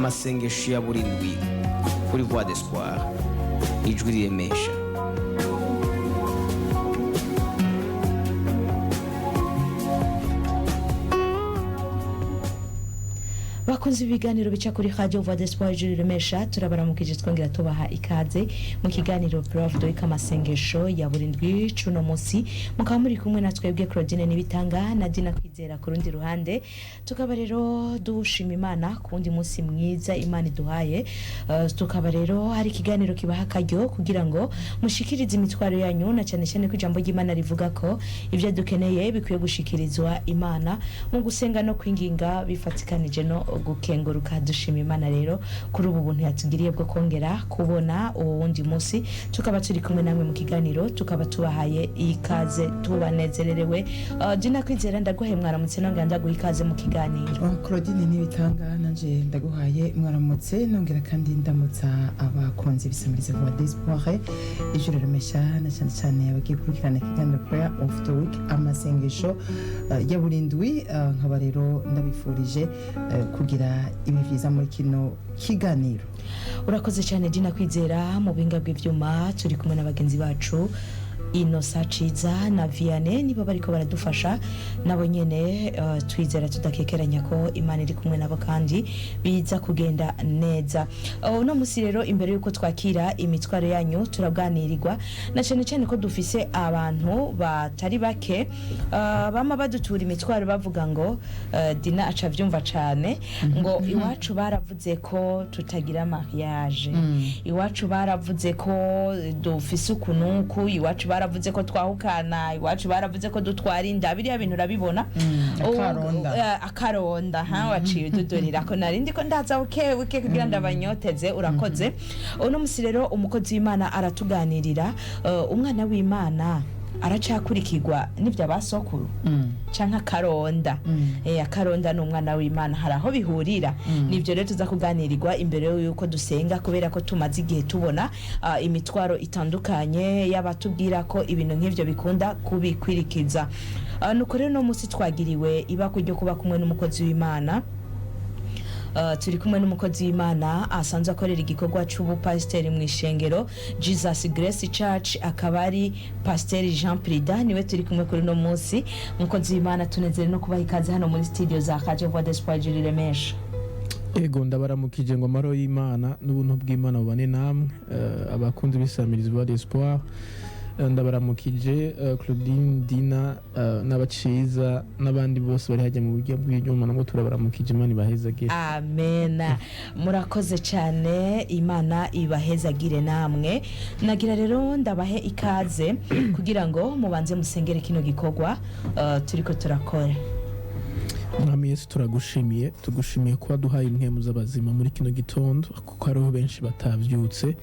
Amasengesho ya buri ndwi kuri Voix d'Espoir, ijwi riremesha. Bakunze ibiganiro bica kuri Radio Voix d'Espoir, ijwi riremesha, turabaramukije, twongera tubaha ikaze mu kiganiro Prof Doika, amasengesho ya buri ndwi cuno munsi. Mukaba muri kumwe na twebwe Claudine Nibitanga na Dina Kwizera ku rundi ruhande. Tukaba rero dushima Imana ku wundi munsi mwiza Imana iduhaye. Tukaba rero hari ikiganiro kibaha akaryo kugira ngo mushikirize imitwaro yanyu, na cyane cyane ko ijambo ry'Imana rivuga ko ibyo dukeneye bikwiye gushikirizwa Imana mu gusenga no kwinginga bifatikanije no gukenguruka. Dushima Imana rero kuri ubu buntu yatugiriye bwo kongera kubona uwo wundi munsi, tukaba turi kumwe namwe mu kiganiro, tukaba tubahaye ikaze, tubanezererewe. Dina Kwizera, ndaguhaye mwaramutse, nongera ndaguha ikaze mu kiganiro. Oh, Claudine Nibitanga, nanje ndaguhaye mwaramutse, nongera kandi ndamutsa abakunzi bisamiriza Voix d'Espoir, ijuru riremesha, na cyane cyane abagiye gukurikirana ikiganiro Prayer of the Week, amasengesho ya buri ndwi. Nkaba rero ndabifurije kugira ibihe vyiza muri kino kiganiro. Urakoze cyane, Dina Kwizera. Mu buhinga bw'ibyuma turi kumwe na bagenzi bacu Inosa Ciza na Vianney, nibo bariko baradufasha nabo nyene. Twizera tudakekeranya ko Imana iri kumwe nabo kandi biza kugenda neza. Uno musi rero, imbere yuko twakira imitwaro yanyu, turaganirirwa na cyane cyane ko dufise abantu batari bake bama badutura imitwaro bavuga ngo Dina aca avyumva cane, ngo iwacu baravuze ko tutagira mariage, iwacu baravuze ko dufise ukunuku, iwacu baravuze ko twahukana, iwacu baravuze ko dutwara inda. Biriya bintu urabibona. Akaronda. Akaronda ha waciye ududurira ko narindi ko ndaza buke buke kugira ndabanyoteze. Urakoze. Uno musi rero umukozi w'Imana aratuganirira, umwana w'Imana aracakurikirwa n'ibyo abasokuru canke akaronda? Akaronda ni umwana w'Imana hari aho bihurira? Nivyo rero tuza kuganirirwa imbere yuko dusenga, kubera ko tumaze igihe tubona imitwaro itandukanye y'abatubwira ko ibintu nk'ivyo bikunda kubikwirikiza. Nuko rero uno musi twagiriwe ibakwe ryo kuba kumwe n'umukozi w'Imana. Turi kumwe n'umukozi w'Imana asanzwe akorera igikorwa c'ubupasiteri mu ishengero Jesus Grace Church, akaba ari Pasiteri Jean Prida, niwe turi kumwe kuri uno munsi. Umukozi w'Imana, tunezere no kubaha ikaze hano muri studio za Radio Voix d'Espoir, ijwi riremesha. Ego, ndabaramukije ngo amahoro y'Imana n'ubuntu bw'Imana bubane namwe, abakunzi b'isamirizi Voix d'Espoir. Ndabaramukije Claudine, Dina, n'abaciza n'abandi bose bari hajya mu buryo bw'ibyuma, nabwo turabaramukije. Imana ibahezagire. Amena, murakoze cyane, Imana ibahezagire namwe. Nagira rero ndabahe ikaze kugira ngo mubanze musengere kino gikorwa turiko turakora. Mwami Yesu, turagushimiye, tugushimiye kuba duhaye impwemu z'abazima muri kino gitondo, kuko hariho benshi batavyutse.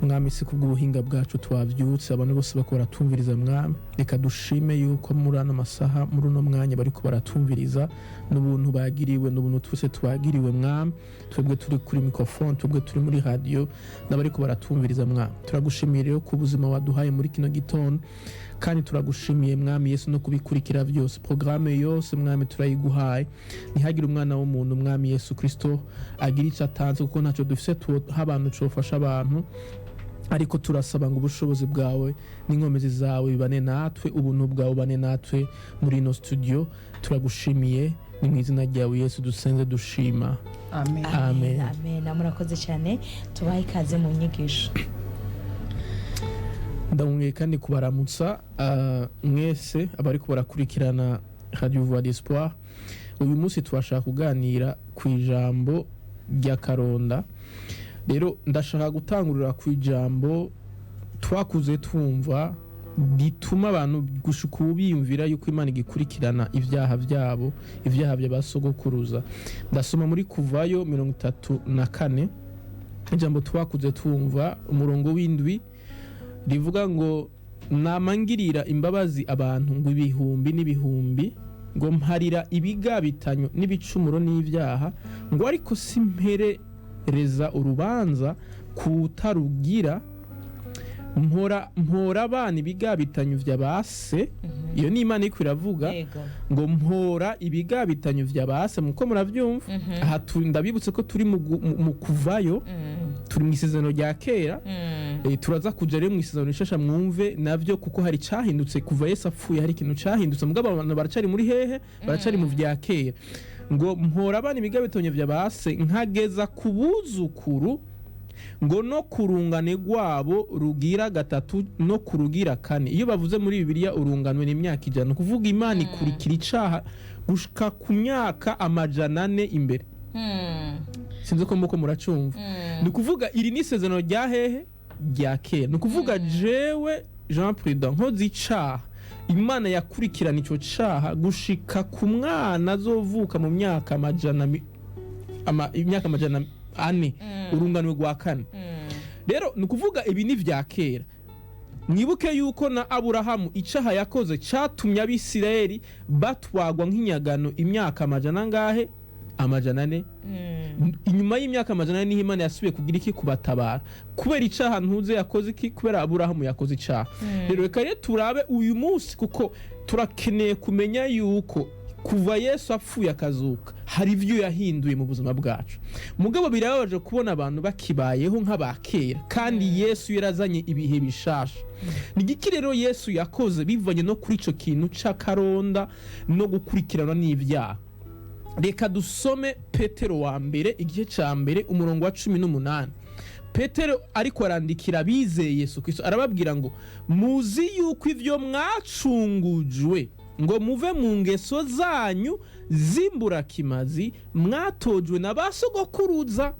Mwami, si kubw'ubuhinga bwacu twavyutse, abantu bose bako baratumviriza. Mwami, reka dushime yuko muri ano masaha, muri uno mwanya bariko baratumviriza, n'ubuntu bagiriwe, n'ubuntu twese twagiriwe. Mwami, twebwe turi kuri microphone, twebwe turi muri radio n'abariko baratumviriza, Mwami, turagushimiye rero ku buzima waduhaye muri kino gitondo. Kandi turagushimiye, Mwami Yesu, no kubikurikira byose, porogaramu yose, Mwami, turayiguhaye. Ntihagire umwana w'umuntu, Mwami Yesu Kristo, agira icyo atanze, kuko ntacyo dufise tuha abantu cofasha abantu, ariko turasaba ngo ubushobozi bwawe n'inkomezi zawe bibane natwe, ubuntu bwawe bubane natwe muri ino studio. Turagushimiye, ni mu izina ryawe Yesu dusenze dushima. Amen. Amen. Amen, murakoze cyane, tubahe ikaze mu nyigisho. Ndamubwiye kandi kubaramutsa mwese abariko barakurikirana Radio Voix d'Espoir. Uyu munsi tubashaka kuganira ku ijambo ry'akaronda. Rero ndashaka gutangurira ku ijambo twakuze twumva rituma abantu gushuka ubu biyumvira yuko Imana igikurikirana ibyaha byabo, ibyaha by'abasogokuruza. Ndasoma muri Kuvayo 34, ijambo twakuze twumva, umurongo w'indwi, rivuga ngo: "Namangirira imbabazi abantu ngo ibihumbi n'ibihumbi, ngo mparira ibigabitanyo n'ibicumuro n'ibyaha, ngo ariko simperereza urubanza kutarugira." Mpora abana ibigabitanyo vya base. Iyo ni Imana iriko iravuga. Ngo mpora ibigabitanyo vya base, muko muravyumva. Aha ndabibutse ko turi mu kuvayo, turi mu isezerano rya kera. Turaza kuja rero mu isezerano rishasha, mwumve navyo, kuko hari cahindutse kuva Yesu apfuye. Hari ikintu cahindutse, mugabo abantu baracari muri hehe? Baracari mu vya kera. Ngo mpora abana ibigabitanyo vya base, nkageza ku buzukuru, ngo no kurungane rwabo rugira gatatu no kurugira kane. Iyo bavuze muri Bibiliya urunganwe ni imyaka 100, kuvuga Imana ikurikira icaha gushika ku myaka 400 imbere. Sinzi ko muko muracumva. Ni ukuvuga iri ni isezerano rya hehe? Rya kera. Ni ukuvuga jewe Jean Prudent nkoze icaha, Imana yakurikirana ico caha gushika ku mwana azovuka mu myaka amajana imyaka 400, urunganwe rwa kane. Rero ni ukuvuga ibi ni vya kera. Mwibuke yuko na Aburahamu icaha yakoze catumye Abisirayeli batwagwa nk'inyagano imyaka amajana angahe? 400. Inyuma y'imyaka 400 niho Imana yasubiye kugira iki? Kubatabara. Kubera icaha ntuze yakoze iki? Kubera Aburahamu yakoze icaha. Rero reka rero turabe uyu munsi, kuko turakeneye kumenya yuko kuva Yesu apfuye akazuka hari ibyo yahinduye mu buzima bwacu. Mugabo birababaje kubona abantu bakibayeho nk'abakera kandi Yesu yarazanye ibihe bishasha. Ni igiki rero Yesu yakoze bivanye no kuri ico kintu c'akaronda no gukurikirana n'ibyaha? Reka dusome Petero wa mbere, igice ca mbere, umurongo wa 18. Petero ariko arandikira abizeye Yesu Kristo, arababwira ngo muzi yuko ivyo mwacungujwe ngo muve mu ngeso zanyu z'imburakimazi mwatojwe na ba sogokuruza.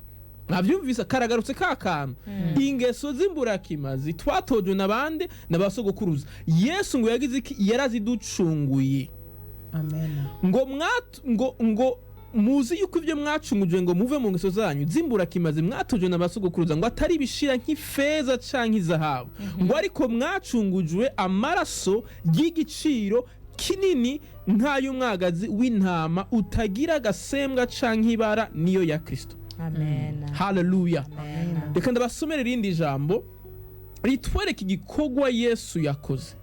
Mwavyumvise, karagarutse ka kantu, ingeso z'imburakimazi twatojwe na bande? Na ba sogokuruza. Yesu ngo yagize iki? Yaraziducunguye. Amen. Ngo ngo muzi yuko ibyo mwacungujwe ngo muve mu ngeso zanyu z'imburakimazi mwatojwe na basogokuruza, ngo atari ibishira nk'ifeza canke izahabu, ngo ariko mwacungujwe amaraso y'igiciro kinini nk'ay'umwagazi w'intama utagira agasembwa canke ibara, niyo ya Kristo. Amen. Haleluya. Amen. Reka ndabasomere irindi jambo ritwereka igikorwa Yesu yakoze,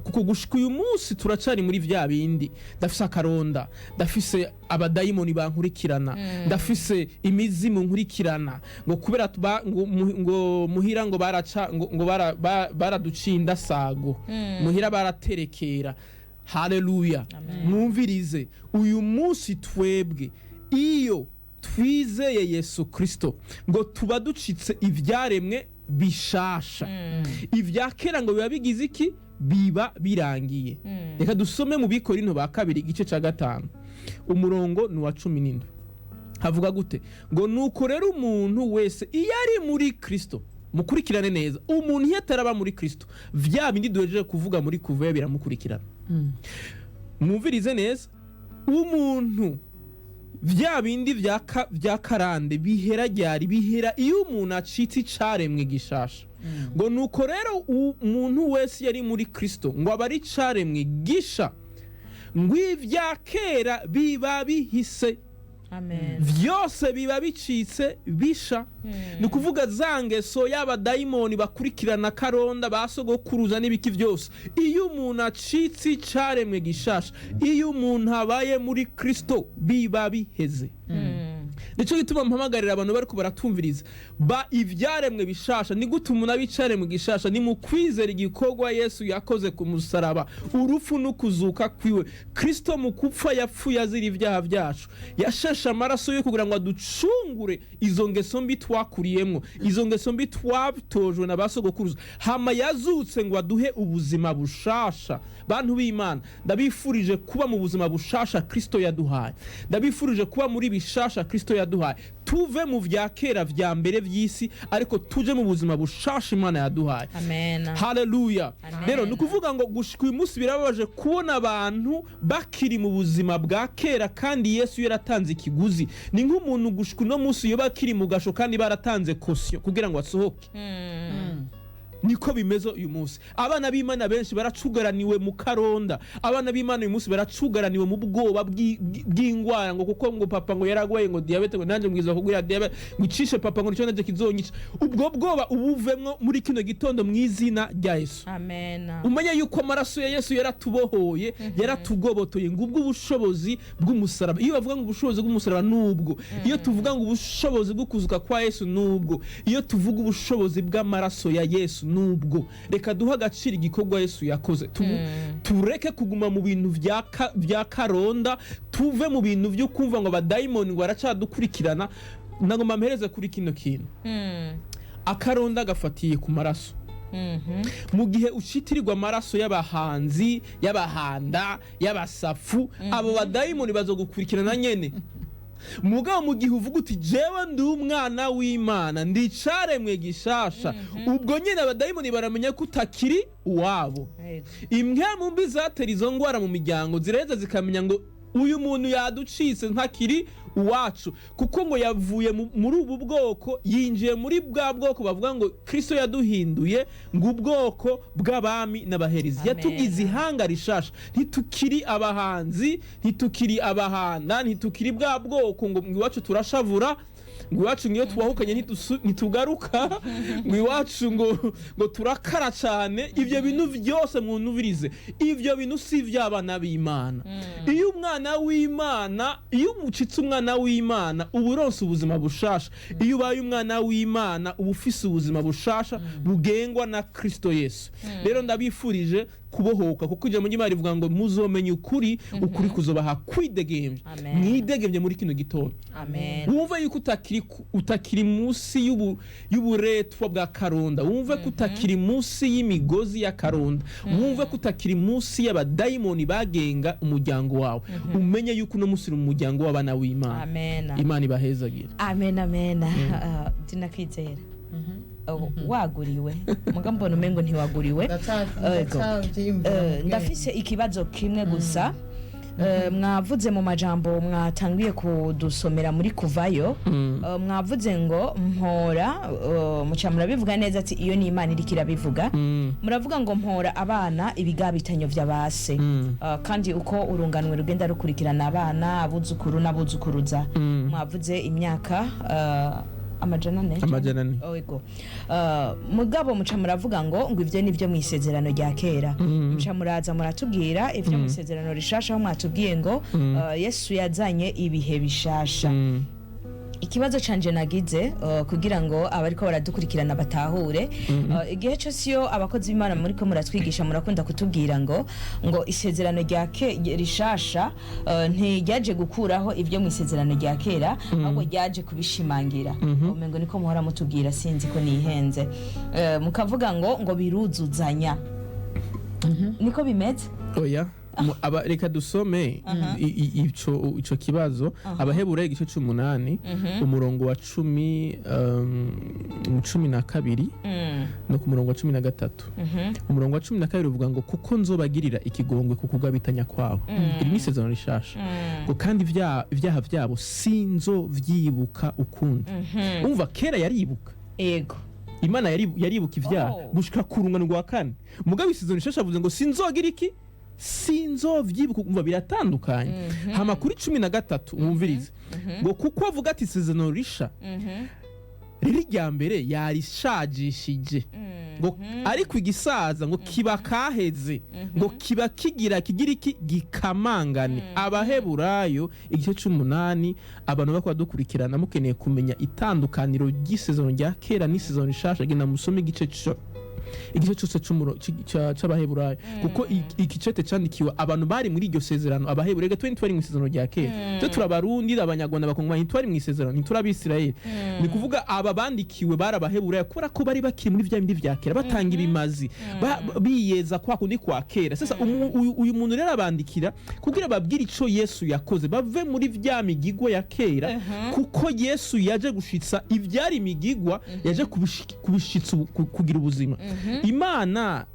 kuko gushika uyu munsi turacari muri vya bindi: ndafise akaronda, ndafise abadayimoni bankurikirana, ndafise imizimu nkurikirana, ngo kubera ngo muhira ngo baraca ngo baraduciye indasago muhira, baraterekera. Haleluya. Mwumvirize, uyu munsi twebwe iyo twizeye Yesu Kristo, ngo tuba ducitse ivyaremwe bishasha. Ibya kera ngo biba bigize iki? Biba birangiye. Reka dusome mu Bikorinto ba kabiri, igice cya 5, umurongo ni uwa 17. Havuga gute? Ngo nuko rero umuntu wese iyo ari muri Kristo, mukurikirane neza, umuntu iyo ataraba muri Kristo, vya bindi duhejeje kuvuga muri kuvayo biramukurikirana. Mwumvirize neza, umuntu vya bindi vya karande bihera ryari? Bihera iyo umuntu acitse icaremwe gishasha. Ngo nuko rero umuntu wese yari muri Kristo, ngo aba ari icaremwe gisha, ngo ibya kera biba bihise. Amen. Vyose biba bicitse bisha. Ni ukuvuga za ngeso y'abadayimoni bakurikirana, karonda ba sogokuruza n'ibiki byose, iyo umuntu acitse icaremwe gishasha, iyo umuntu abaye muri Kristo, biba biheze. Nicyo gituma mpamagarira abantu bariko baratumviriza, ba ivyaremwe bishasha. Ni gute umuntu aba icaremwe gishasha? Ni mu kwizera igikorwa Yesu yakoze ku musaraba, urupfu n'ukuzuka kwiwe. Kristo mu kupfa yapfuye azira ibyaha byacu, yasheshe amaraso ye kugira ngo aducungure izo ngeso mbi twakuriyemwo, izo ngeso mbi twatojwe na ba sogokuruza. Hama yazutse ngo aduhe ubuzima bushasha. Bantu b'Imana, ndabifurije kuba mu buzima bushasha Kristo yaduhaye. Ndabifurije kuba muri bishasha Kristo yaduhaye. Tuve mu vya kera vya mbere vy'isi, ariko tuje mu buzima bushasha Imana yaduhaye. Amen. Haleluya. Amen. Rero ni ukuvuga ngo gushika uyu munsi birababaje kubona abantu bakiri mu buzima bwa kera kandi Yesu yaratanze ikiguzi. Ni nk'umuntu gushika uno munsi yoba akiri mu gasho kandi baratanze caution kugira ngo asohoke. Niko bimeze uyu munsi. Abana b'Imana benshi baracugaraniwe mu karonda. Abana b'Imana uyu munsi baracugaraniwe mu bwoba bw'ingwara, ngo kuko ngo papa ngo yaragwaye ngo diyabete, ngo nanjye mbwiza kugwira diyabete, ngo icishe papa, ngo nicyo nanjye kizonyica. Ubwo bwoba ubuvemwo muri kino gitondo mu izina rya Yesu. Amen. Umenye yuko amaraso ya Yesu yaratubohoye, yaratugobotoye. Ngubwo ubushobozi bw'umusaraba. Iyo bavuga ngo ubushobozi bw'umusaraba, nubwo iyo tuvuga ngo ubushobozi bwo kuzuka kwa Yesu, nubwo iyo tuvuga ubushobozi bw'amaraso ya Yesu, nubwo reka duhe agaciro igikorwa Yesu yakoze. Tureke kuguma mu bintu vya karonda, tuve mu bintu byo kumva ngo abadayimoni ngo baracadukurikirana. Nagomba mpereze kuri kino kintu. Akaronda gafatiye ku maraso. Mu gihe ushitirirwa amaraso y'abahanzi, y'abahanda, y'abasafu, abo badayimoni bazogukurikirana nyene. Mugabo mu gihe uvuga uti: "Jewe ndi umwana w'Imana, ndi icaremwe gishasha", ubwo nyene abadayimoni baramenya ko utakiri uwabo. Impwemu mbi zatera izo ngwara mu miryango ziraheza zikamenya ngo uyu muntu yaducitse, ntakiri uwacu, kuko ngo yavuye muri ubu bwoko yinjiye muri bwa bwoko bavuga ngo Kristo yaduhinduye ngo ubwoko bw'abami n'abaherezi. Amen. Yatugize ihanga rishasha. Ntitukiri abahanzi, ntitukiri abahanda, ntitukiri bwa bwoko ngo iwacu turashavura, ngo iwacu ngiyo twahukanye ntitugaruka, ngo iwacu ngo turakara cyane. Ibyo bintu byose mwunubirize, ibyo bintu si iby'abana b'Imana. Iyo umwana w'Imana, iyo ucitse umwana w'Imana, uba uronse ubuzima bushasha. Iyo ubaye umwana w'Imana, uba ufise ubuzima bushasha bugengwa na Kristo Yesu. Rero ndabifurije kubohoka, kuko ijambo ry'Imana rivuga ngo muzomenye ukuri, ukuri kuzobaha kwidegembya. Amen. Mwidegembye muri kino gitondo. Amen. Wumve yuko utakiri munsi y'uburetwa bwa karonda, wumve ko utakiri munsi y'imigozi ya karonda, wumve ko utakiri munsi y'abadayimoni bagenga umuryango wawe. Umenye yuko uno munsi uri mu muryango w'abana w'Imana. Amen. Imana ibahezagire. Amen, amen. Ah, Dinakwizera, waguriwe muga mbona umengo ntiwaguriwe. Ego. Ndafise ikibazo kimwe gusa. Mwavuze mu majambo mwatangiye kudusomera muri Kuvayo, mwavuze ngo mpora, muca murabivuga neza ati iyo ni Imana iriko irabivuga. Muravuga ngo mpora abana ibigabitanyo vy'abase. Kandi uko urunganwe rugenda rukurikirana abana, abuzukuru n'abuzukuruza, mwavuze imyaka 400. 400. Ego. Mugabo muca muravuga ngo ivyo ni byo mu isezerano rya kera. Muca muraza muratubwira ivyo mu isezerano rishasha, aho mwatubwiye ngo Yesu yazanye ibihe bishasha. Ikibazo canje nagize, kugira ngo abariko baradukurikirana batahure, igihe cyose iyo abakozi b'Imana muriko muratwigisha, murakunda kutubwira ngo isezerano rya rishasha ntiryaje gukuraho ibyo mu isezerano rya kera, ahubwo ryaje kubishimangira. Umengo niko muhora mutubwira, sinzi ko nihenze. Mukavuga ngo biruzuzanya, niko bimeze? Oya. Reka dusome ico kibazo. Abaheburayo igice c'umunani, umurongo wa 10, 12 no ku murongo wa 13. Umurongo wa 12 uvuga ngo: "Kuko nzobagirira ikigongwe ku kugabitanya kwabo", iri ni isezerano rishasha, ngo "kandi ibyaha byabo sinzovyibuka ukundi". Umva, kera yaribuka. Imana yaribuka ibyaha gushika ku rungano rwa kane. Mugabo isezerano rishasha avuze ngo sinzogira iki? Sinzovyibuka. Umva, biratandukanye. Hama kuri 13 wumvirize ngo: "Kuko avuga ati isezerano risha riri rya mbere yarishajishije", ngo "ariko igisaza ngo kiba kaheze, ngo kiba kigira kigira iki? Gikamangane". Abaheburayo igice c'umunani. Abantu bakaba dukurikirana, mukeneye kumenya itandukaniro ry'isezerano rya kera n'isezerano rishasha, genda musome igice cyose c'Abaheburayo, kuko iki cete candikiwe abantu bari muri iryo sezerano. Abaheburayo twe ntitwari mu isezerano rya kera. Twe turi Abarundi, Abanyarwanda, Abakongomani, ntitwari mu isezerano, ntituri Abisirayeli. Ni kuvuga aba bandikiwe bari Abaheburayo, kubera ko bari bakiri muri vya bindi vya kera, batanga ibimazi, biyeza kwa kundi kwa kera. Sasa uyu muntu rero abandikira kugira babwire ico Yesu yakoze, bave muri vya migigwa ya kera, kuko Yesu yaje gushitsa ivyari imigigwa, yaje kubishitsa kugira ubuzima. Imana,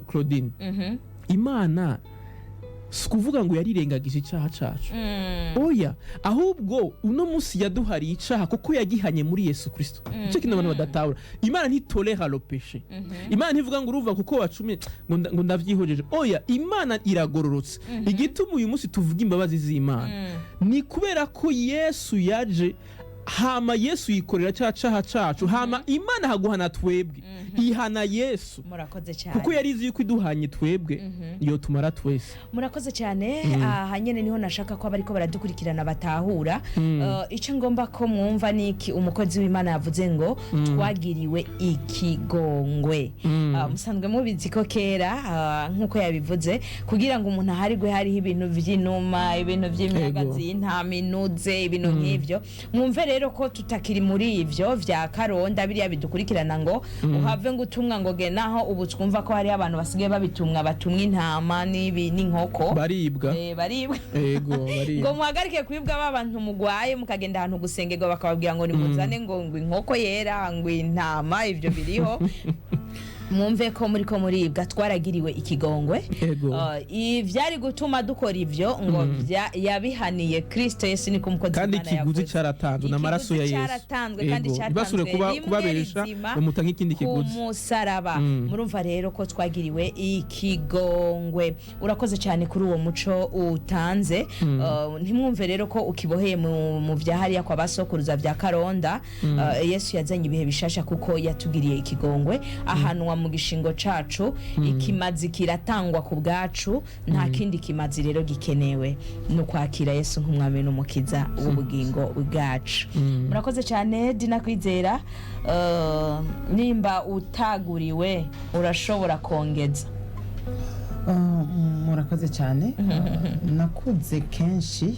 Claudine, Imana Si ukuvuga ngo yarirengagije icyaha cacu, oya, ahubwo uno munsi yaduhariye icaha kuko yagihanye muri Yesu Kristo. Icyo kintu abantu badatahura, Imana ntitolera le péché. Imana ntivuga ngo uruva kuko wacumye ngo ndavyihojeje. Oya, Imana iragororotse. Igituma uyu munsi tuvuga imbabazi z'Imana ni kubera ko Yesu yaje, hama Yesu yikorera cya caha cacu, hama Imana haguhana twebwe ihana Yesu, Murakoze cyane. kuko yari izi yuko iduhanye twebwe iyo tumara twese. Murakoze cyane. Aha nyene niho nashaka ko abariko baradukurikirana batahura. Icyo ngomba ko mwumva ni iki: umukozi w'Imana yavuze ngo twagiriwe ikigongwe. Musanzwe mubizi ko kera, nk'uko yabivuze, kugira ngo umuntu aharigwe hariho ibintu vy'inuma, ibintu vy'imyagazi y'intama inuze, ibintu nk'ivyo. Mwumve rero ko tutakiri muri ivyo vya karonda, biriya bidukurikirana ngo uhave ngo utumwa ngo genaho. Ubu twumva ko hariho abantu basigaye babitumwa, batumwa intama n'ibi n'inkoko. Baribwa. Baribwa. Ego, Ngo baribwa. muhagarike kwibwa ba bantu mugwaye, mukagenda ahantu gusengerwa bakababwira ngo nimuzane ngo inkoko yera, ngo intama. Ivyo biriho, mwumve ko muri ko muribwa. Twaragiriwe ikigongwe. Ivyari gutuma dukora ivyo ngo yabihaniye Kristo Yesu, niko umukozi Kandi w'Imana ikiguzi yavuze. cyaratanzwe n'amaraso ya Ikiguzi Yesu. cyaratanzwe kandi Ego. Ntibasubire cyatanzwe kuba rimwe kubabesha rizima ngo mutange ikindi ku kiguzi. musaraba. Murumva rero ko twagiriwe ikigongwe. Urakoze cyane kuri uwo muco utanze. Ntimwumve rero ko ukiboheye mu vya hariya kwa basokuruza vya karonda. Yesu yazanye ibihe bishasha kuko yatugiriye ikigongwe, ahanwa mu gishingo cacu, ikimazi kiratangwa ku bwacu. Nta kindi kimazi rero gikenewe, ni ukwakira Yesu nk'umwami n'umukiza w'ubugingo bwacu. Murakoze cyane, Dina Kwizera. Nimba utaguriwe urashobora kongeza. Murakoze cyane. Nakuze kenshi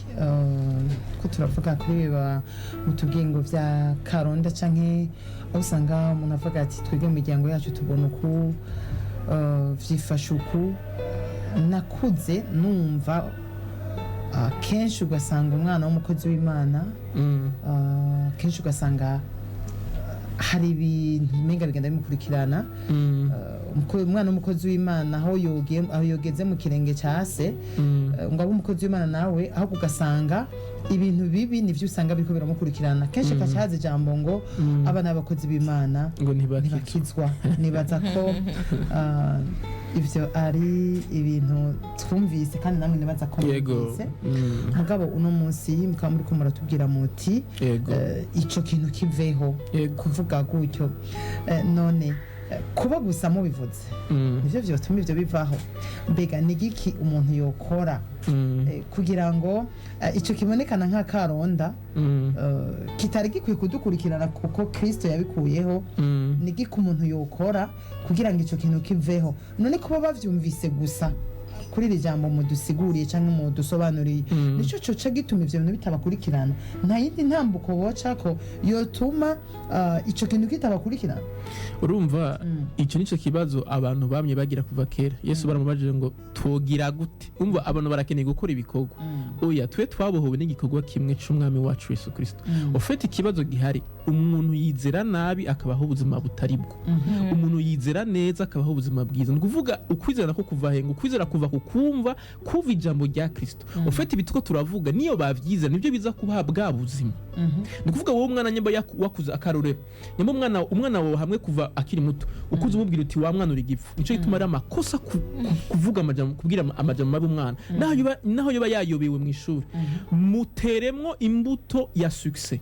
ko turavuga kuri biba mu tugingo bya karonda canke aho usanga umuntu avuga ati twebwe mu miryango yacu tubona uku, vyifashe uku. Nakuze numva kenshi ugasanga umwana w'umukozi w'Imana, kenshi ugasanga hari ibintu umenga bigenda bimukurikirana. Umwana w'umukozi w'Imana aho aho yogeze mu kirenge cya se, ngo abe umukozi w'Imana nawe, ahubwo ugasanga ibintu bibi nivyo usanga biriko biramukurikirana. Kenshi kaca haza ijambo ngo abana b'abakozi b'Imana ngo ntibakizwa. Ntibakizwa. Nibaza ko ivyo ari ibintu twumvise kandi namwe nibaza ko mwumvise. Mugabo uno munsi mukaba muriko muratubwira muti ico kintu kiveho, kuvuga gutyo. None kuba gusa mubivuze nivyo vyotuma ivyo bivaho? Mbega ni igiki umuntu yokora kugira ngo ico kibonekana nk'akaronda kitari gikwiye kudukurikirana kuko Kristo yabikuyeho? Ni igiki umuntu yokora kugira ngo ico kintu kiveho? None kuba bavyumvise gusa kuri iri jambo mudusiguriye cyangwa mudusobanuriye, nico coca gituma ivyo bintu bitabakurikirana? Nta yindi ntambuko bocako yotuma ico kintu kitabakurikirana? Urumva, icyo nicyo kibazo abantu bamye bagira kuva kera. Yesu baramubajije ngo twogira gute? Umva, abantu barakeneye gukora ibikorwa. Oya, twe twabohowe n'igikorwa kimwe c'umwami wacu Yesu Kristo. Ufite ikibazo gihari: umuntu yizera nabi akabaho ubuzima butari bwo, umuntu yizera neza akabaho ubuzima bwiza. Ni ukuvuga ukwizera nako kuva he? Ngo ukwizera kuva ku kumva, kuva ijambo rya Kristo. Ufite ibituko turavuga, niyo bavyizera nibyo biza kubaha bwa buzima. Ni ukuvuga wowe umwana nyamba wakuze, akarorero, nyamba umwana wawe hamwe kuva akiri muto ukuze umubwira uti wa mwana uri igipfu. Nico gituma ari amakosa kuvuga amajambo, kubwira amajambo mabi umwana, naho yoba yayobewe mu ishuri. Muteremwo imbuto ya succès,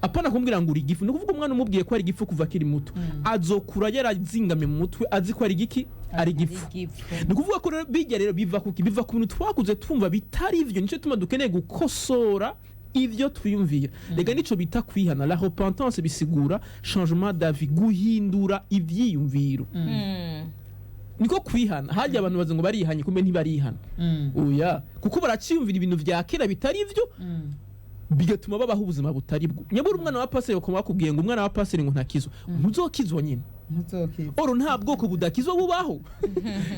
apana kumubwira ngo uri igifu. Ni ukuvuga umwana umubwiye ko ari igifu kuva akiri muto, azokura yarazingamye mu mutwe, azi ko ari igiki, ari igifu. Ni ukuvuga ko rero bijya rero biva kuki? Biva ku bintu twakuze twumva bitari ivyo. Nico gituma dukeneye gukosora ivyo twiyumvira. Rega nico bita kwihana, la repentance bisigura changement d'avis, guhindura ivyiyumviro, niko kwihana. Harya abantu bazi ngo barihanye, kumbe ntibarihana. Oya, kuko baraciyumvira ibintu vya kera bitari ivyo, bigatuma babaho ubuzima butari bwo. Nyabura umwana wa paseri bakaba bakubwiye ngo umwana wa paseri ngo ntakizwa, ntuzokizwa nyine. Ntuzokizwa. Oro nta bwoko budakizwa bubaho,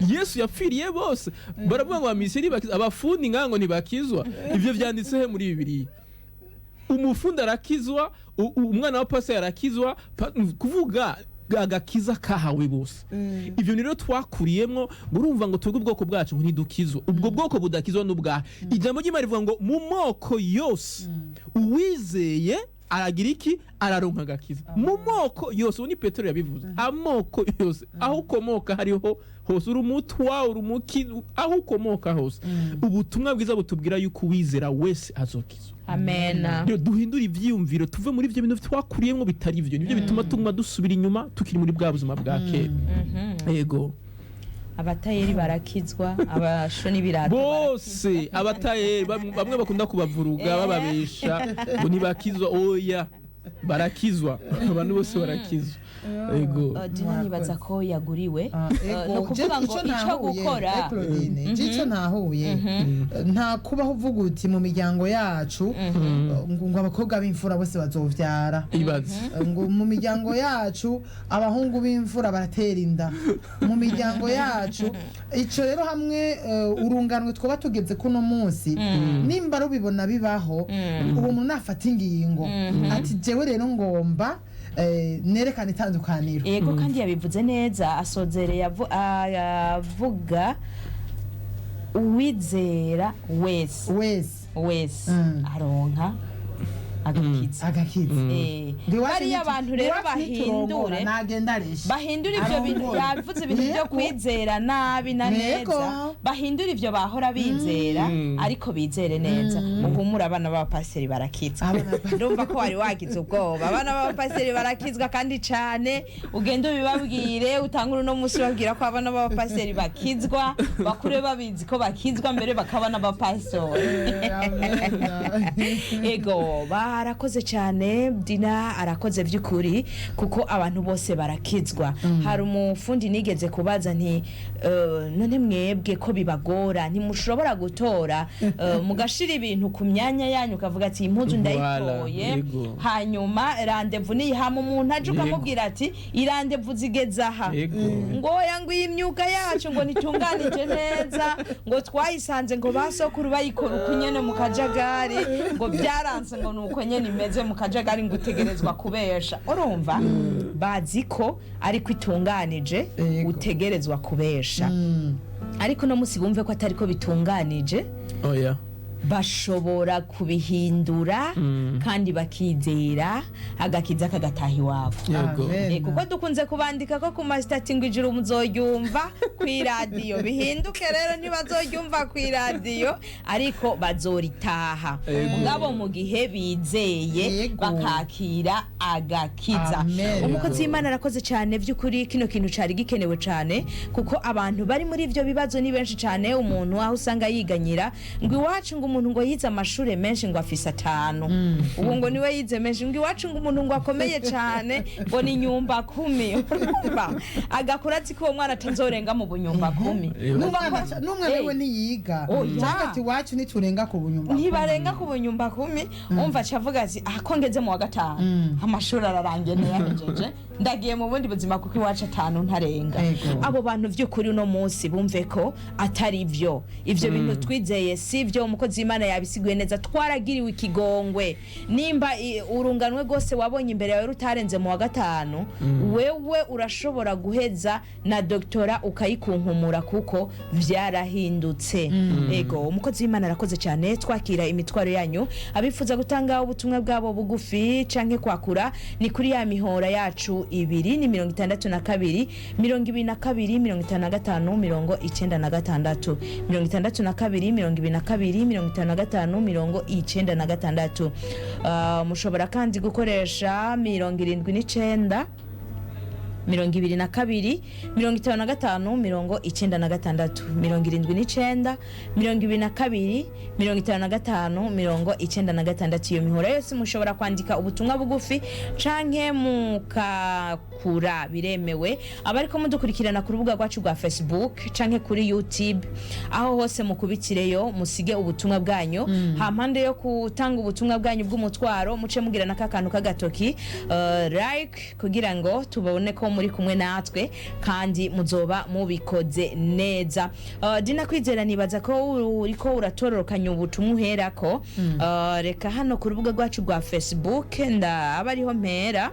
Yesu yapfiriye bose. Baravuga ngo abamisiri bakizwa, abafundi ngaha ngo ntibakizwa. Ivyo vyanditse he muri Bibiliya? Umufundi arakizwa, umwana wa paseri arakizwa, kuvuga. Agakiza kahawe bose. Ibyo rero twakuriyemwo ngo urumva ngo twebwe ubwoko bwacu ngo ntidukizwa. Ubwo bwoko budakizwa n'ubwahe? Ijambo ry'Imana rivuga ngo mu moko yose uwizeye aragira iki? Araronka agakiza mu moko yose. Ubu ni Petero yabivuze. Amoko yose, aho ukomoka hariho hose, uri umutwa, uri umuki, aho ukomoka hose, ubutumwa bwiza butubwira yuko uwizera wese azokizwa. Amena. Rero duhindure ivyiyumviro, tuve muri ivyo bintu twakuriyemwo bitari ivyo. Nivyo bituma tuguma dusubira inyuma, tukiri muri bwa buzima bwa kera. Yego. Abatayeri barakizwa, abashoni birato. Bose abatayeri, bamwe bakunda kubavuruga bababesha ngo ntibakizwa. Oya, barakizwa, abantu bose barakizwa. Yego. Dina, nibaza ko yaguriwe. Ego, Ni ukuvuga je ngo ico ico ntahuye, gukora Claudine, je ico ntahuye, nta kubaho uvuga uti mu miryango yacu ngo abakobwa b'imfura bose bazovyara, Ibaze. Ngo mu miryango yacu abahungu b'imfura baratera inda, mu miryango yacu. Ico rero hamwe urunganwe twaba tugeze kuno munsi, nimba rubibona bibaho, uwo muntu nafata ingingo ati jewe rero ngomba nerekane itandukaniro. Yego, kandi yabivuze neza, asozereye avuga uwizera wese wese wese aronka agakiza. Agakiza. Bariya abantu rero bahindure, nagenda aresha bahindure ivyo bintu. Arongora. Yavuze ibintu byo Yego. kwizera nabi na neza. Bahindure ivyo bahora bizera, ariko bizere neza. Muhumure, abana b'abapasiteri barakizwa. Ndumva ko wari wagize ubwoba. Abana b'abapasiteri barakizwa kandi cane. Ugende ubibabwire, utangure uno munsi ubabwira ko abana b'abapasiteri bakizwa, bakure babizi ko bakizwa, mbere bakaba n'abapasitori. Ego, barakoze cyane. Dina arakoze by'ukuri, kuko abantu bose barakizwa. Hari umufundi nigeze kubaza nti none mwebwe ko bibagora, ntimushobora gutora mugashira ibintu ku myanya yanyu, ukavuga ati iyi mpuzu Voilà, ndayitoye, yego. hanyuma randevu niyihama umuntu aje ukamubwira ati irandevu zigeze aha. Ngo oya, ngo iyi myuga yacu ngo ntitunganije neza, ngo twayisanze ngo ba sokuru bayikora uko nyene mu kajagari, ngo byaranse, ngo ni uko nyene imeze mu kajagari, ngo utegerezwa kubesha. Urumva bazi ko ariko itunganije, utegerezwa kubesha. Ariko uno munsi bumve ko atari ko bitunganije. Oya. Bashobora kubihindura kandi bakizera, agakiza kagataha iwabo. Yego. Amen. Kuko dukunze kubandika ko ku masitati ngo ijuru muzoryumva ku iradiyo. Bihinduke rero, ntibazoryumva ku iradiyo, ariko bazoritaha. Mugabo mu gihe bizeye bakakira agakiza. Amen. Umukozi w'Imana arakoze cyane by'ukuri. Kino kintu cari gikenewe cyane, kuko abantu bari muri ibyo bibazo ni benshi cyane. Umuntu aho usanga yiganyira ngo iwacu ngo umuntu ngo yize amashuri menshi, ngo afise atanu, ubu ngo niwe yize menshi, ngo iwacu ngo umuntu ngo akomeye cyane, ngo ni nyumba kumi. Urumva agakura azi ko uwo mwana atazorenga mu bunyumba kumi. N'umwana we ntiyiga, Oya. cyangwa ati iwacu ntiturenga ku bunyumba. Ntibarenga ku bunyumba kumi. Umva, aca avuga ati aha ko ngeze mu wa gatanu, amashuri ararangiye, ntiyahejeje, ndagiye mu bundi buzima kuko iwacu atanu ntarenga. Abo bantu by'ukuri uno munsi bumve ko atari byo. Ibyo bintu twizeye si byo. Umukozi w'Imana yabisiguye neza. Twaragiriwe ikigongwe. Nimba urunganwe rwose wabonye imbere yawe rutarenze mu wa gatanu, wewe urashobora guheza na doktora ukayikunkumura, kuko byarahindutse. Ego, umukozi w'Imana arakoze cyane. Twakira imitwaro yanyu. Abifuza gutanga ubutumwa bwabo bugufi canke kwakura, ni kuri ya mihora yacu ibiri, ni 62 22 55 96, 62 22 55 96. Mushobora kandi gukoresha 79 22 55 96, 79 22 55 96. Iyo mihora yose mushobora kwandika ubutumwa bugufi canke mukakura, biremewe. Abariko mudukurikirana ku rubuga rwacu rwa Facebook canke kuri YouTube, aho hose mukubitireyo musige ubutumwa bwanyu. Hampande yo gutanga ubutumwa bwanyu bw'umutwaro, muce mugira n'akakantu k'agatoki like kugira ngo tubone ko muri muri kumwe natwe kandi muzoba mubikoze neza. Dina Kwizera, nibaza ko uriko uratororokanya ubutumwa uherako. Reka hano ku rubuga rwacu rwa Facebook ndaba ariho mpera.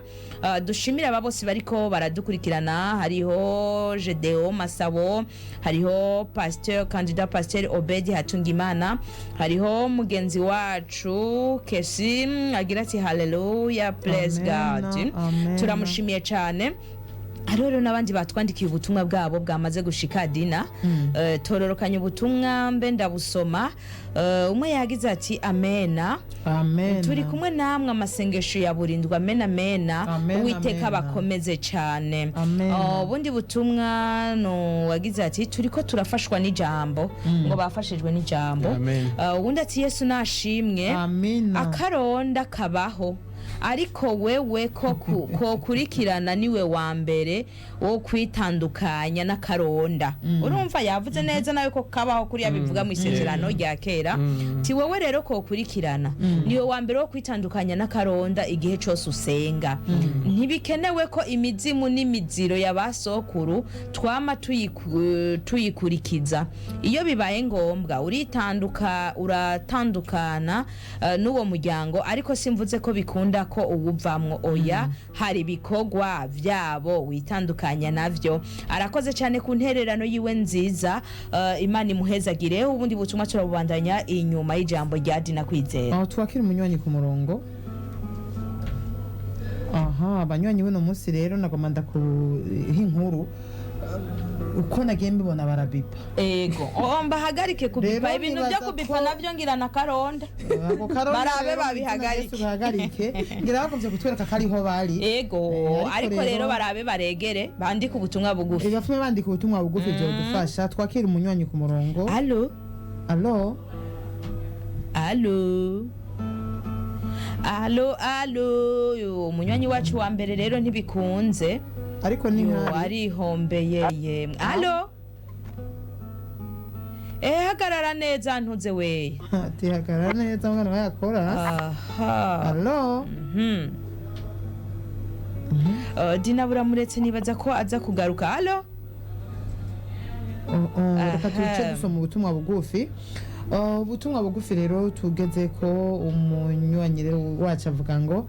Dushimire aba bose bariko baradukurikirana, hariho Gedeo Masabo, hariho Pasteur Candidat Pasteur Obedi Hatungimana, hariho mugenzi wacu Kesi agira ati haleluya, bless Amen, God. amen. Turamushimiye cyane. Hariho rero n'abandi batwandikiye ubutumwa bwabo bwamaze gushika. Dina, tororokanya ubutumwa mbe ndabusoma. Umwe yagize ati amena. Amen. Turi kumwe namwe, amasengesho ya burindwi, amena amena. Amen, Uwiteka amena. bakomeze cyane. Amen. Oh, ubundi butumwa no wagize ati turiko turafashwa n'ijambo, ngo bafashijwe n'ijambo. Amen. Ubundi ati Yesu nashimwe. Amina. Akaronda kabaho, ariko wewe ko kurikirana niwe wa mbere wo kwitandukanya n'akaronda. Urumva yavuze neza nawe ko kabaho kuriya bivuga mu isezerano rya kera, ti wowe rero ko kurikirana niwe wa mbere wo kwitandukanya n'akaronda igihe cyose usenga. Ntibikenewe ko imizimu n'imiziro ya ba sokuru twama tuyikurikiza. Iyo bibaye ngombwa uritanduka, uratandukana n'uwo muryango, ariko simvuze ko bikunda ko uwuvamwo, oya, hari ibikorwa byabo witandukanya navyo. Arakoze cyane ku ntererano yiwe nziza. Imana imuhezagire. Ubundi butumwa turabubandanya inyuma y'ijambo rya Dina Kwizera. Aho twakira umunywanyi ku murongo. Aha abanywanyi buno munsi rero nagomba ndakuha inkuru. Uko nagiye mbibona barabipa. Ego, oh, mbahagarike kubipa. Rero Ibintu byo nibaza kubipa ko- navyo ngira na karonda. Ako karonda Barabe rero babihagarike. Yesu bahagarike, ngira bakomvye kutwereka ko ariho bari. Ego. Ariko ariko rero rero- barabe baregere bandike ubutumwa bugufi. Bafime bandika ubutumwa bugufi, byodufasha. Twakira umunywanyi ku murongo. Alo? Alo? Alo, alo, alo! Yo, umunywanyi wacu wa mbere rero ntibikunze. Ariko ni Yo, nkari arihombeye yemwe. Alo? Hagarara neza ntuze we. Tihagarara neza mwana wayakora. Aha. Alo? Mhm. Dina buramuretse, nibaza ko aza kugaruka. Alo? Oh, oh, reka tuce Aha. dusoma ubutumwa bugufi. Oh, ubutumwa bugufi rero tugeze ko umunywanyi rero wacu avuga ngo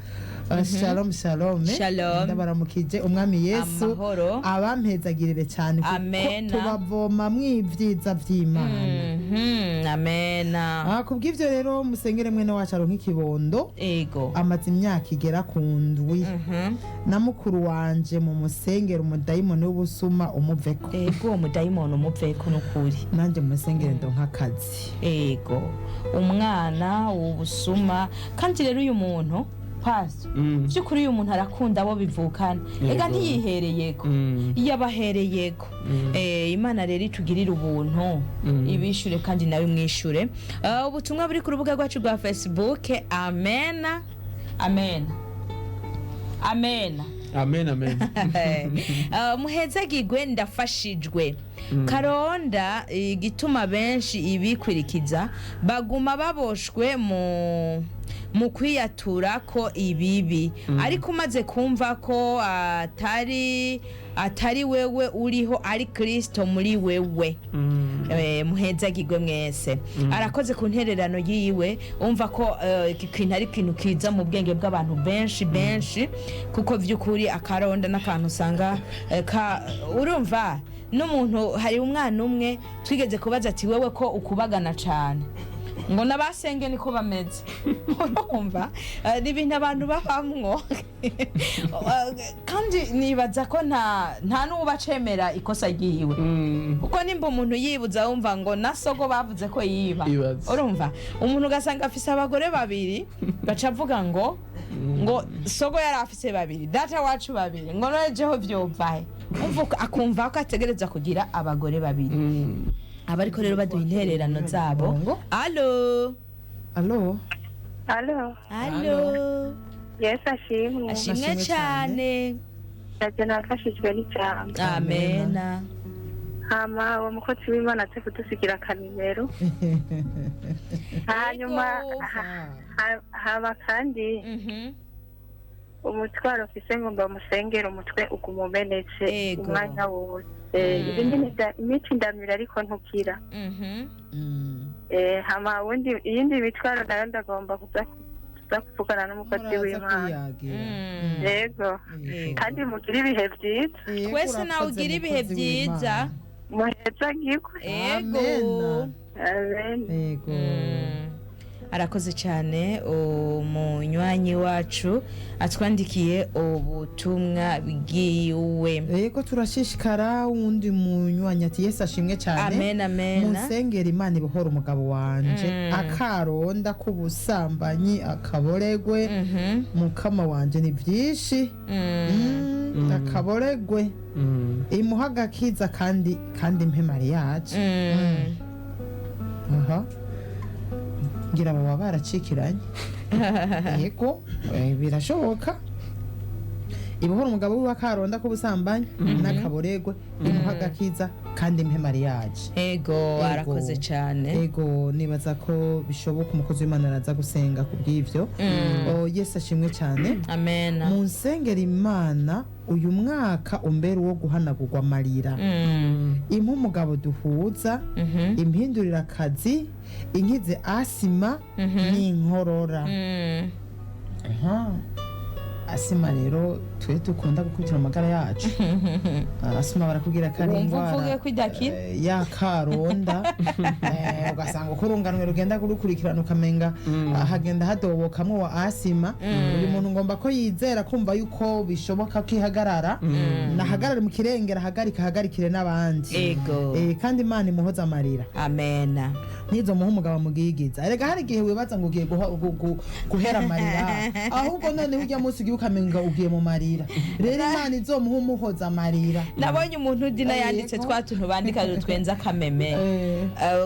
shalom shalom. Shalom. Ndabaramukije, umwami Yesu Amahoro. abampezagirire cyane kuko Amena. tubavoma mw'ibyiza by'Imana. Amena. Ah, kubw'ivyo rero musengere mwene wacu aronka ikibondo. Ego. Amaze imyaka igera ku 7. Na mukuru wanje mu musengero umudayimoni w'ubusuma umuveko. Ego, uwo mudayimoni umuveko n'ukuri. Nanjye musengere ndonka akazi. Ego, umwana ubusuma. Kandi rero uyu muntu, Pastor, by'ukuri uyu muntu arakunda abo bivukana ega ntiyihereyeko, iyo abahereyeko. Imana rero itugirire ubuntu, ibishyure kandi nawe mwishyure. Ubutumwa buri ku rubuga rwacu rwa Facebook. Amena amena amena. Amen amen. Muhezagirwe, ndafashijwe. Karonda igituma benshi ibikwirikiza baguma baboshwe mu kwiyatura ko ibibi, ariko umaze kumva ko atari wewe uriho, ari Kristo muri wewe. Muhezagirwe mwese. Arakoze ku ntererano yiwe. Umva ko iki kintu ari ikintu kiza mu bwenge bw'abantu benshi benshi, kuko by'ukuri akaronda n'akantu usanga urumva n'umuntu. Hari umwana umwe twigeze kubaza ati wewe ko ukubagana cane, ngo n'abasenge niko bameze. Urumva ni ibintu abantu babamwo. Kandi nibaza ko nta n'uba acemera ikosa ryiwe, kuko nimba umuntu yibuza wumva ngo na sogo bavuze ko yiba. Ibaze. Urumva umuntu ugasanga afise abagore babiri, gaca avuga ngo sogo yari afise babiri, data wacu babiri, ngo nonejeho vyovahe? Umva akumva ko ategereza kugira abagore babiri. Abariko rero baduha intererano zabo. Alo? Alo? Alo, Alo? Yesu ashimwe. Ashimwe Ashimwe cyane. Ndaje nafashijwe n'ijambo. Amena. Hama uwo mukozi w'Imana aze kudusigira akanimero. Hanyuma Yego. hama kandi Umutwaro mfise ngo mbamusengere, umutwe uguma umenetse Ego. umwanya wose. Ibindi imiti ndamira ariko ntukira. Hama wundi iyindi mitwaro nayo ndagomba kuza kuvugana n'umukozi Muraza w'Imana. kwiyagira. Yego. Yego. Kandi mugire ibihe byiza. Yego, Twese nawe urakoze, ugire ibihe mukozi byiza. w'Imana. Muhezagirwe. Ego. Amen. Amen. Yego. Arakoze cyane umunywanyi wacu atwandikiye ubutumwa bwiwe. Yego, turashishikara. Wundi munywanyi ati: "Yesu ashimwe cyane." Amen, amen. "Munsengera Imana ibohora umugabo wanje akaronda k'ubusambanyi, akaboregwe." Mukama wanje, ni byinshi. Akaboregwe. Imuha agakiza kandi mpe mariage. Aha ngira baba baracikiranye. Yego, birashoboka. Ibohora umugabo wiwe akaronda k'ubusambanyi n'akaboregwe, imuha agakiza kandi impe mariage. Ego. Ego. Arakoze cyane. Ego, nibaza ko bishoboka, umukozi w'Imana araza gusenga ku bw'ibyo. Oh, Yesu ashimwe cyane. Amen. Mu nsengera Imana uyu mwaka umbere uwo guhanagurwa amarira, impa umugabo duhuza, impindurira akazi, inkize asima n'inkorora. Aha. Asima rero twe dukunda gukurikira amagara yacu. Asima barakubwira ko ari Wumva indwara uvuge ko idakira? Ya karonda. Ugasanga uko urunganwe rugenda kurukurikirana ukamenga hagenda hadobokamwo wa asima. Uyu muntu ngomba ko yizera kumva yuko bishoboka ko ihagarara, nahagarare mu kirengera, ahagarike, ahagarikire n'abandi. Ego. Kandi Imana imuhoza amarira. Amen. Nizo muha umugabo amugigiza. Erega hari igihe wibaza ngo ugiye guhera amarira, ahubwo noneho ujya munsi ugiye ukamenga ugiye mu marira. Rero Imana izomuha umuhoza amarira. Nabonye umuntu dina yanditse twa tuntu bandika dutwenza akameme.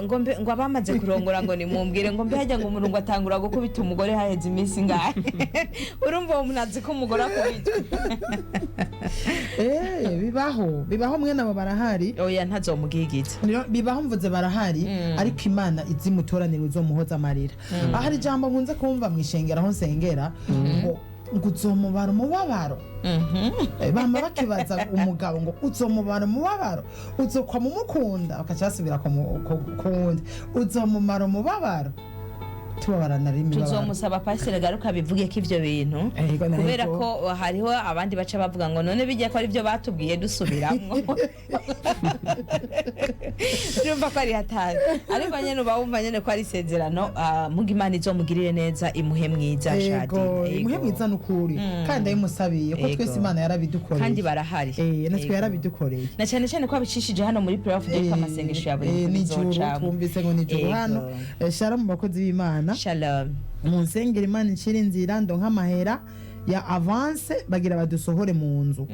Ngo ngo abamaze kurongora ngo nimumbwire ngo mbe hajya ngo umuntu ngo atangura gukubita umugore haheze iminsi ingahe? Urumva uwo muntu azi ko umugore akubitwa. Bibaho, bibaho, mwene abo barahari. Oya, ntazomugigiza. Rero bibaho, mvuze barahari, ariko Imana izimutoranira uzomuhoza amarira. Ahari ijambo nkunze kumva mu ishengero aho nsengera ngo uzomubara umubabaro. Bama bakibaza umugabo ngo uzomubara umubabaro, uzokwama umukunda, bakaca basubira ku wundi, uzomumara umubabaro, tubabarana rero imibabaro. Tuzomusaba pasiteri garuka bivuge ko ivyo bintu Ego, na kubera ego. ko hariho abandi baca bavuga ngo none bijya ko ari byo batubwiye dusubiramwo. Urumva ko ari hatari, ariko nyene uba wumva nyene ko ari isezerano. Muga Imana izomugirire neza, imuhe mwiza. Ego. Shadina. Imuhe mwiza nukuri, kandi ndabimusabiye ko Ego. twese Imana yarabidukoreye. Kandi barahari. Natwe Ego. yarabidukoreye. Na cyane cyane ko abicishije hano muri prayer of day, ko amasengesho ya buri munsi Nijoro izocamwo. twumvise ngo nijoro Ego. hano. Shalom mu bakozi b'Imana. Shalom. Mu nsengero Imana incira inzira ndonka amahera ya avance, bagira badusohore mu nzu.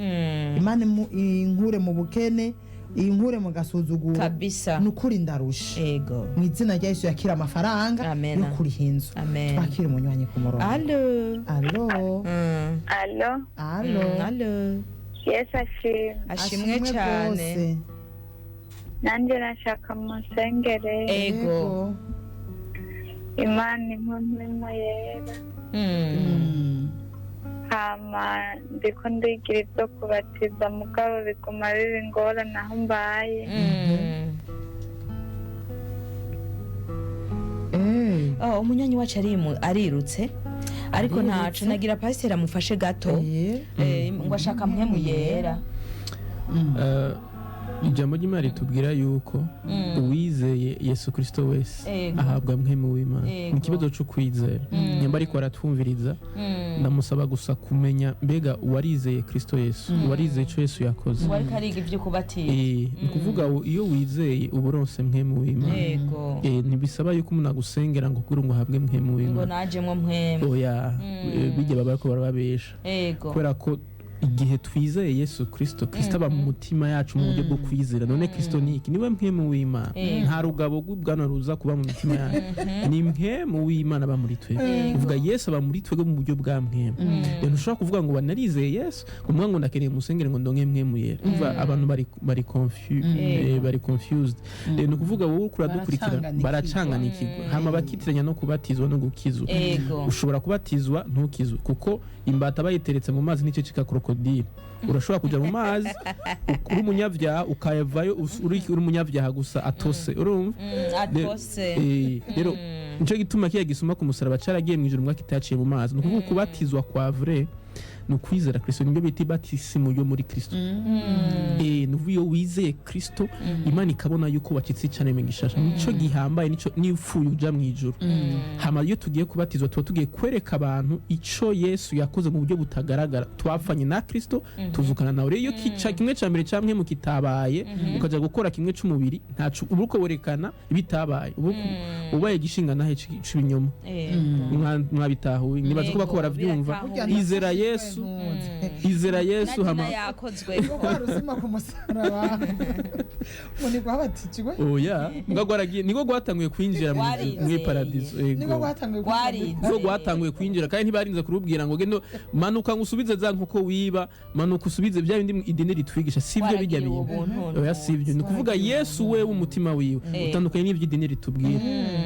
Imana inkure mu bukene, inkure mu gasuzuguro. Kabisa. Nukuri ndarusha. Ego. Mu izina rya Yesu yakira amafaranga Amen. yo kuriha inzu. Amen. Twakire umunywanyi ku murongo. Allo. Alo. Alo. Alo. Allo. Yesu ashimwe. Ashimwe cyane. Rwose. Nanjye nashaka munsengere. Ego. Imana impumimo yera. Hama ndiko ndigira ibyo kubatiza, mugabo biguma biba ingorane aho mbaye. Oh, umunywanyi wacu arirutse, ariko ntaco nagira pasiteri amufashe gato. Ngo ashaka mpemu yera. Ijambo ry'Imana ritubwira yuko uwizeye Yesu Kirisito wese Ego. ahabwa mpemu w'Imana. Ego. Ni ikibazo cyo kwizera. Nyamba ariko aratwumviriza, ndamusaba gusa kumenya mbega uwarizeye Kirisito Yesu, uwarizeye icyo Yesu yakoze. Ngo ariko ariga ibyo kubatiza. Ni ukuvuga ngo iyo wizeye uba uronse mpemu w'Imana. Ego. Ntibisaba yuko umuntu agusengera ngo kugira ngo uhabwe mpemu Ngo w'Imana. najemwo mpemu. Oya, bijya baba bariko barababesha. Ego. Kubera ko Igihe twizeye Yesu Kristo, Kristo aba mu mutima yacu mu buryo bwo kwizera. None Kristo ni iki? Niwe mpwemu w'Imana. Nta rugabo rw'ubwanwa ruza kuba mu mitima yacu, ni mpwemu w'Imana aba muri twebwe. Uvuga Yesu aba muri twebwe mu buryo bwa mpwemu. Rero ntushobora kuvuga ngo wanarizeye Yesu, ngo muvuga ngo ndakeneye musengere ngo ndonke mpwemu yera. Umva, abantu bari confused. Rero ni ukuvuga wowe uriko uradukurikira, Baracanganikirwa. baracanganikirwa, hama bakitiranya no kubatizwa no gukizwa. Ushobora kubatizwa ntukizwe, kuko imbata bayiteretse mu mazi nicyo cika krokodile. Urashobora kuja mu mazi uri umunyabyaha, ukayavayo uri umunyabyaha gusa atose, urumva? Atose. Rero nico gituma kiya gisuma ku musaraba caragiye mu ijuru mwaka itaciye mu mazi. Ni ukuvuga kubatizwa kwa vrai ni ukwizera Kristo, nibyo bita ibatisimu yo muri Kristo. Ni ukuvuga iyo wizeye Kristo, Imana ikabona yuko wacitse icaremwe gishasha, nico gihambaye, nico n'ipfuye uja mu ijuru. Hama iyo tugiye kubatizwa tuba tugiye kwereka abantu ico Yesu yakoze mu buryo butagaragara. Twapfanye na Kristo, tuzukana nawe. Rero iyo kica kimwe ca mbere camwe mu kitabaye, ukaja gukora kimwe c'umubiri, ntaco uba uriko werekana bitabaye, uba ubaye igishinga nahe c'ibinyoma. Mwabitahuye? Nibaza ko bako baravyumva. Biratahura. Izera Yesu, izera Yesu, na hama nyina yakozwe. Ko rusima ku musaraba ngo ni rwabatijwe. Oya, mbwa gwaragiye, niko gwatanguye kwinjira mu Warizeye. Mw'iparadizo. Niko Ego. rwatanguye. Rwarizeye. Niko gwatanguye kwinjira, kandi ntibarinze kurubwira ngo gendo manuka ngo usubize za nkoko wiba, manuka usubize bya bindi idini ritwigisha, sivyo bijya Waragiye bintu. ubuntu. Oya, sivyo. Ni ukuvuga Yesu we w'umutima wiwe utandukanye n'ibyo idini ritubwira.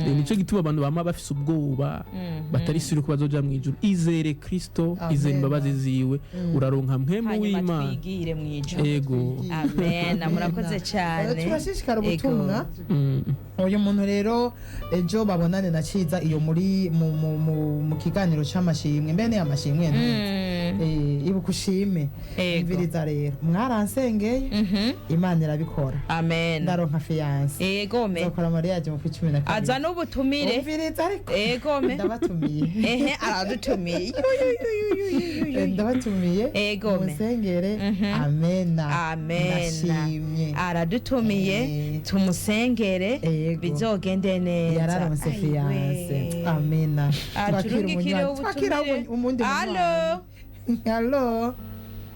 Nico gituma abantu bama bafise ubwoba, batari sure ko bazoja mu ijuru. Izere Kristo, izere Amen. imbabazi ziwe, uraronka mpwemu Hanyuma w'Imana. twigire mu ijuru. Ego. Amen, murakoze cyane. Turashishikara Ego. ubutumwa. Uyu muntu rero ejo babonane na Ciza iyo muri mu kiganiro c'amashimwe, mbe ni amashimwe? Ibuka ushime. Ego. Umviriza rero, mwaransengeye, Imana irabikora, Amen. ndaronka fiyanse. Egome. Nzokora mariage mu kwa 12. Aza n'ubutumire. Umviriza ariko. Egome. Ndabatumiye. Ehe, aradutumiye. Ndabatumiye. Egome. Munsengere. Amena. Amen. Ndashimye. Aradutumiye. Tumusengere. Ego. Bizogende neza. Yararonse Aiwe. fiyanse, amena. Aturungikire Twakira ubutumire. umundi. Alo. Alo.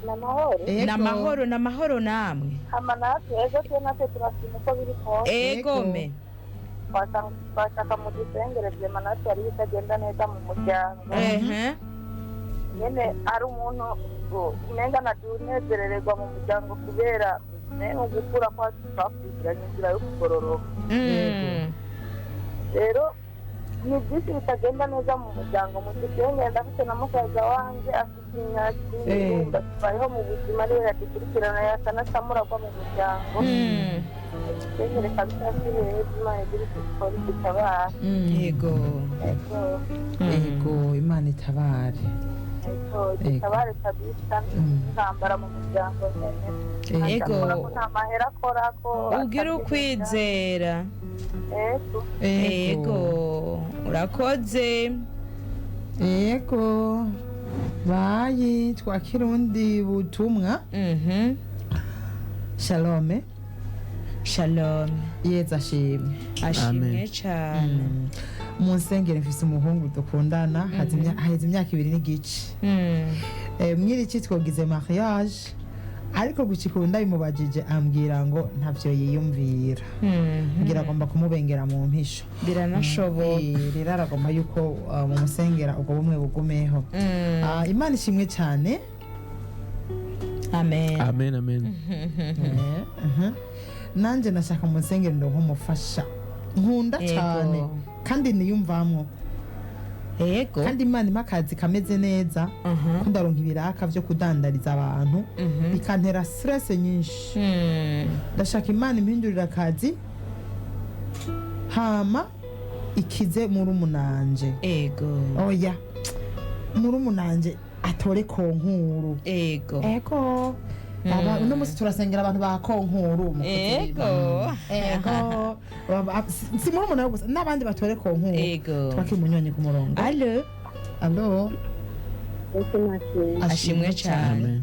Namahoro. Ego. Namahoro, namahoro namwe. Hama natwe ejo twe natwe turashima uko biri kose. Egome. Twashaka mu dusengere vyema, natwe hari ibitagenda neza mu muryango. Nyene ari umuntu umenga natunezerererwa mu muryango kubera mu gukura kwacu twakurikiranye inzira yo kugororoka. Rero ni byinshi bitagenda neza mu muryango, mu dusengere. Ndafite na musaza wanje afite imyaka urumva tubayeho mu buzima, ariwe yadukurikirana, yasa n'asamuragwa mu muryango. Dusengere kabisa, si heza. Imana igira icyo ikora idutabara. Yego. Ego. Ego, Imana itabare. Ego, dutabare kabisa, intambara mu muryango nyene. Ego. Akora ko nta mahera akora ko Ugira ukwizera. Ego. Ego, urakoze. Ego, bayi twakira ubundi butumwa. Shalome. Shalom. Yeza ashimwe. Ashimwe Amen. cyane. Mu nsengero, mfise umuhungu dukundana haheze imyaka 2 n'igice. Mw'iri twogize mariage, ariko gushika ubu ndabimubajije ambwira ngo ntavyo yiyumvira. Ngira agomba kumubengera mu mpisho. Biranashoboka. Rero aragomba yuko mumusengera ubwo bumwe bugumeho. Ah, Imana ishimwe cyane. Amen. Amen, amen. Nanjye nashaka mu nsengero ndo nk'umufasha nkunda Yego. cyane kandi niyumvamwo. Yego. Kandi Imana impa akazi kameze neza, ko ndaronka ibiraka byo kudandariza abantu bikantera stress nyinshi. Ndashaka Imana impindurira akazi, hama ikize murumunanje. Ego. Oya, murumunanje atore konkuru. Ego. Ego. Aba uno munsi turasengera abantu ba konkuru mu kuziba. Ego. Ego. Si murumuna we gusa, n'abandi batore konkuru. Ego. Twakira umunywanyi ku murongo. Alo. Alo. Yesu nashimwe. Ashimwe cyane. Amen.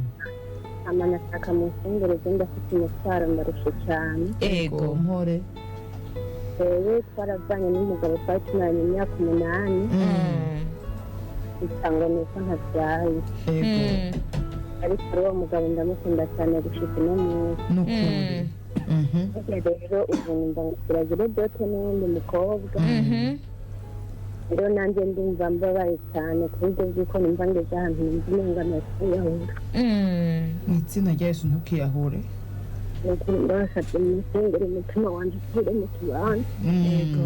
Amanashaka mu nsengero, ndafite umutwaro, ndarushe cyane. Ego. Mpore. Rero twaravanye n'umugabo twari tumaranye imyaka 8, bitangwa nuko ntabyaye. Ego. Ariko rero uwo mugabo ndamukunda cyane gushika uno munsi. Nukuri. Burya rero ubu numva ngo kiragire dote n'uwundi mukobwa. Rero nanjye ndumva mbabaye cyane ku buryo bw'uko numva ngeze ahantu numva umenga nakwiyahura. Mu izina rya Yesu, ntukiyahure. Nuko ndabasabye musengere umutima wanjye usubire mu kibanza. Yego.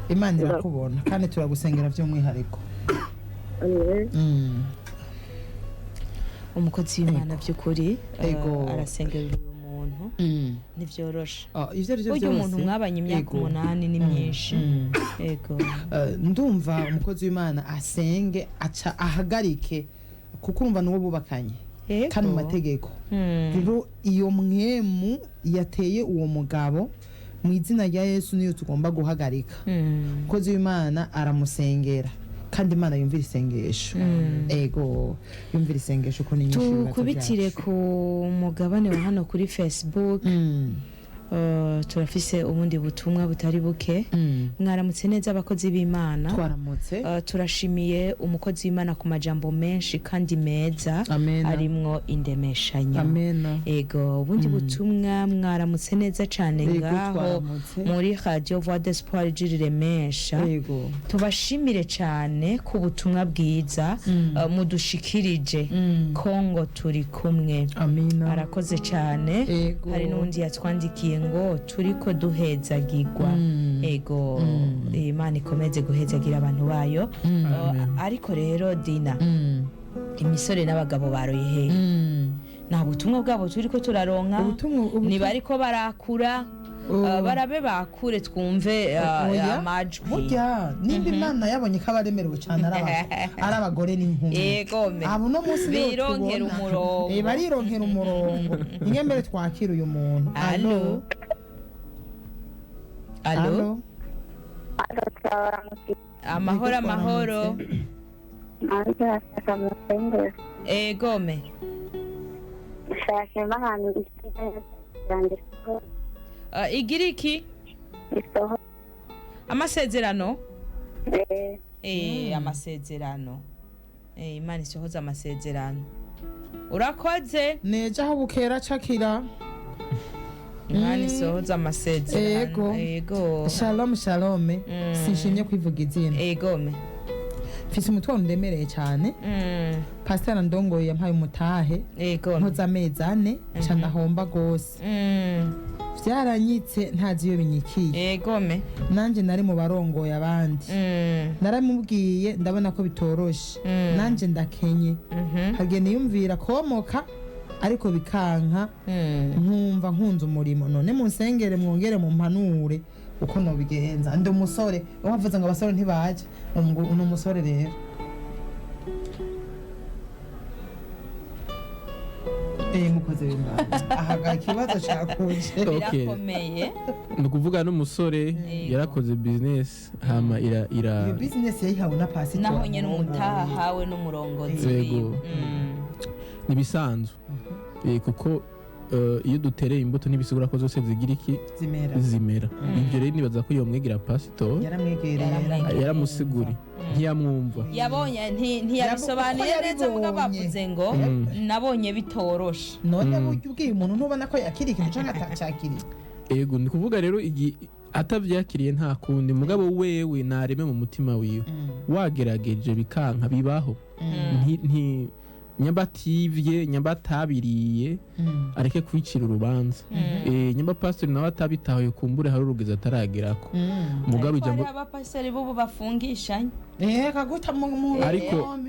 Imana irakubona kandi turagusengera by'umwihariko. Amen. Umukozi w'Imana by'ukuri arasengera uyu muntu, ntibyoroshe. Ah, ivyo ari byo Burya umuntu byose. mwabanye imyaka 8 ni myinshi. Yego. Ndumva umukozi w'Imana asenge, aca ahagarike, kuko urumva n'uwo bubakanye kandi mu mategeko. Rero iyo mwemu yateye uwo mugabo, mu izina rya Yesu niyo tugomba guhagarika. Umukozi w'Imana aramusengera kandi Imana yumvira isengesho. Ego, yumvira isengesho ko ni nyinshi y'ibibazo Tukubitire byacu. ku mugabane wa hano kuri Facebook. Turafise ubundi butumwa butari buke. Mwaramutse neza abakozi b'Imana. Twaramutse. Turashimiye umukozi w'Imana ku majambo menshi kandi meza Amena. arimwo indemeshanyo. Amena. Ego, ubundi butumwa: mwaramutse neza cane Ego, ngaho twaramutse. muri Radio Voix d'Espoir Riremesha. Ego. Tubashimire cyane ku butumwa bwiza mudushikirije. Kongo turi kumwe. Amina. Arakoze cyane. Ego. Hari n'undi yatwandikiye ngo turiko duhezagirwa. Ego, Imana ikomeze guhezagira abantu bayo. Ariko rero Dina, imisore n'abagabo baroye hehe? Nta butumwa bwabo turiko turaronka. Ntibariko barakura. Barabe bakure twumve Oya. amajwi. Burya nimba Imana yabonye ko abaremerewe cyane ari ari abagore n'inkumi, Yego me. abo uno munsi nibo Bironkera tubona. umurongo. Barironkera umurongo. Inyembere twakira uyu muntu. Alo. Alo. Turabaramutse. Amahoro, amahoro. Nanjye ndashaka musengere. Egome. Nshaka ahantu yanjye. Igira iki? Isoho. Amasezerano. Eh. Amasezerano. Imana isohoza amasezerano. Urakoze. Neja aho bukera cakira. Imana isohoza amasezerano. Ego. Ego. Shalom, shalom. Sinshimye kwivuga izina. Egome. Mfise umutwaro ndemereye cyane. Pasiteri ndongoye yampaye umutahe. Egome. Nkoze amezi 4 ca ndahomba gose. Vyaranyitse, ntazi iyo binyikiye. Egome. Nanjye nari mu barongoye abandi. Naramubwiye, ndabona ko bitoroshe. Nanjye ndakenye. Hagenda yumvira komoka ariko bikanka. Nkumva nkunze umurimo. None munsengere, mwongere mumpanure uko nobigenza. Ndi umusore. Wavuze ngo abasore ntibaje. Ni umusore rero. Mukozi w'Imana, ahaga ikibazo cakuje. Okay. Birakomeye. Ni ukuvuga n'umusore yarakoze business hama ira ira Iyo business yayihawe na pasitori. Naho nyene umutaha hawe n'umurongozi Yego. wiwe. Nibisanzwe. Kuko iyo dutereye imbuto ntibisigura ko zose zigira iki? Zimera. Zimera. Ibyo rero nibaza ko yomwegera pasitori. Yaramwegereye. Yaramwegereye. Yaramusiguri ntiyamwumva. Yabonye ntiyabisobanuye Uko neza mugabo yabibonye. bavuze ngo nabonye bitoroshe. None burya ubwiye umuntu, ntubona ko yakiriye ikintu canke atacakiriye? Ego, ni kuvuga rero atavyakiriye nta kundi. Mugabo wewe nareme mu mutima wiwe, wagerageje bikanka, bibaho. Nyamba ativye, nyamba atabiriye, areke kwicira urubanza. Nyamba pastori nawe atabitahuye, kumbure hari urugezi ataragerako. Mugabo Ariko ijambo hariho abapasiteri b'ubu bafungishanye. Kaguta mu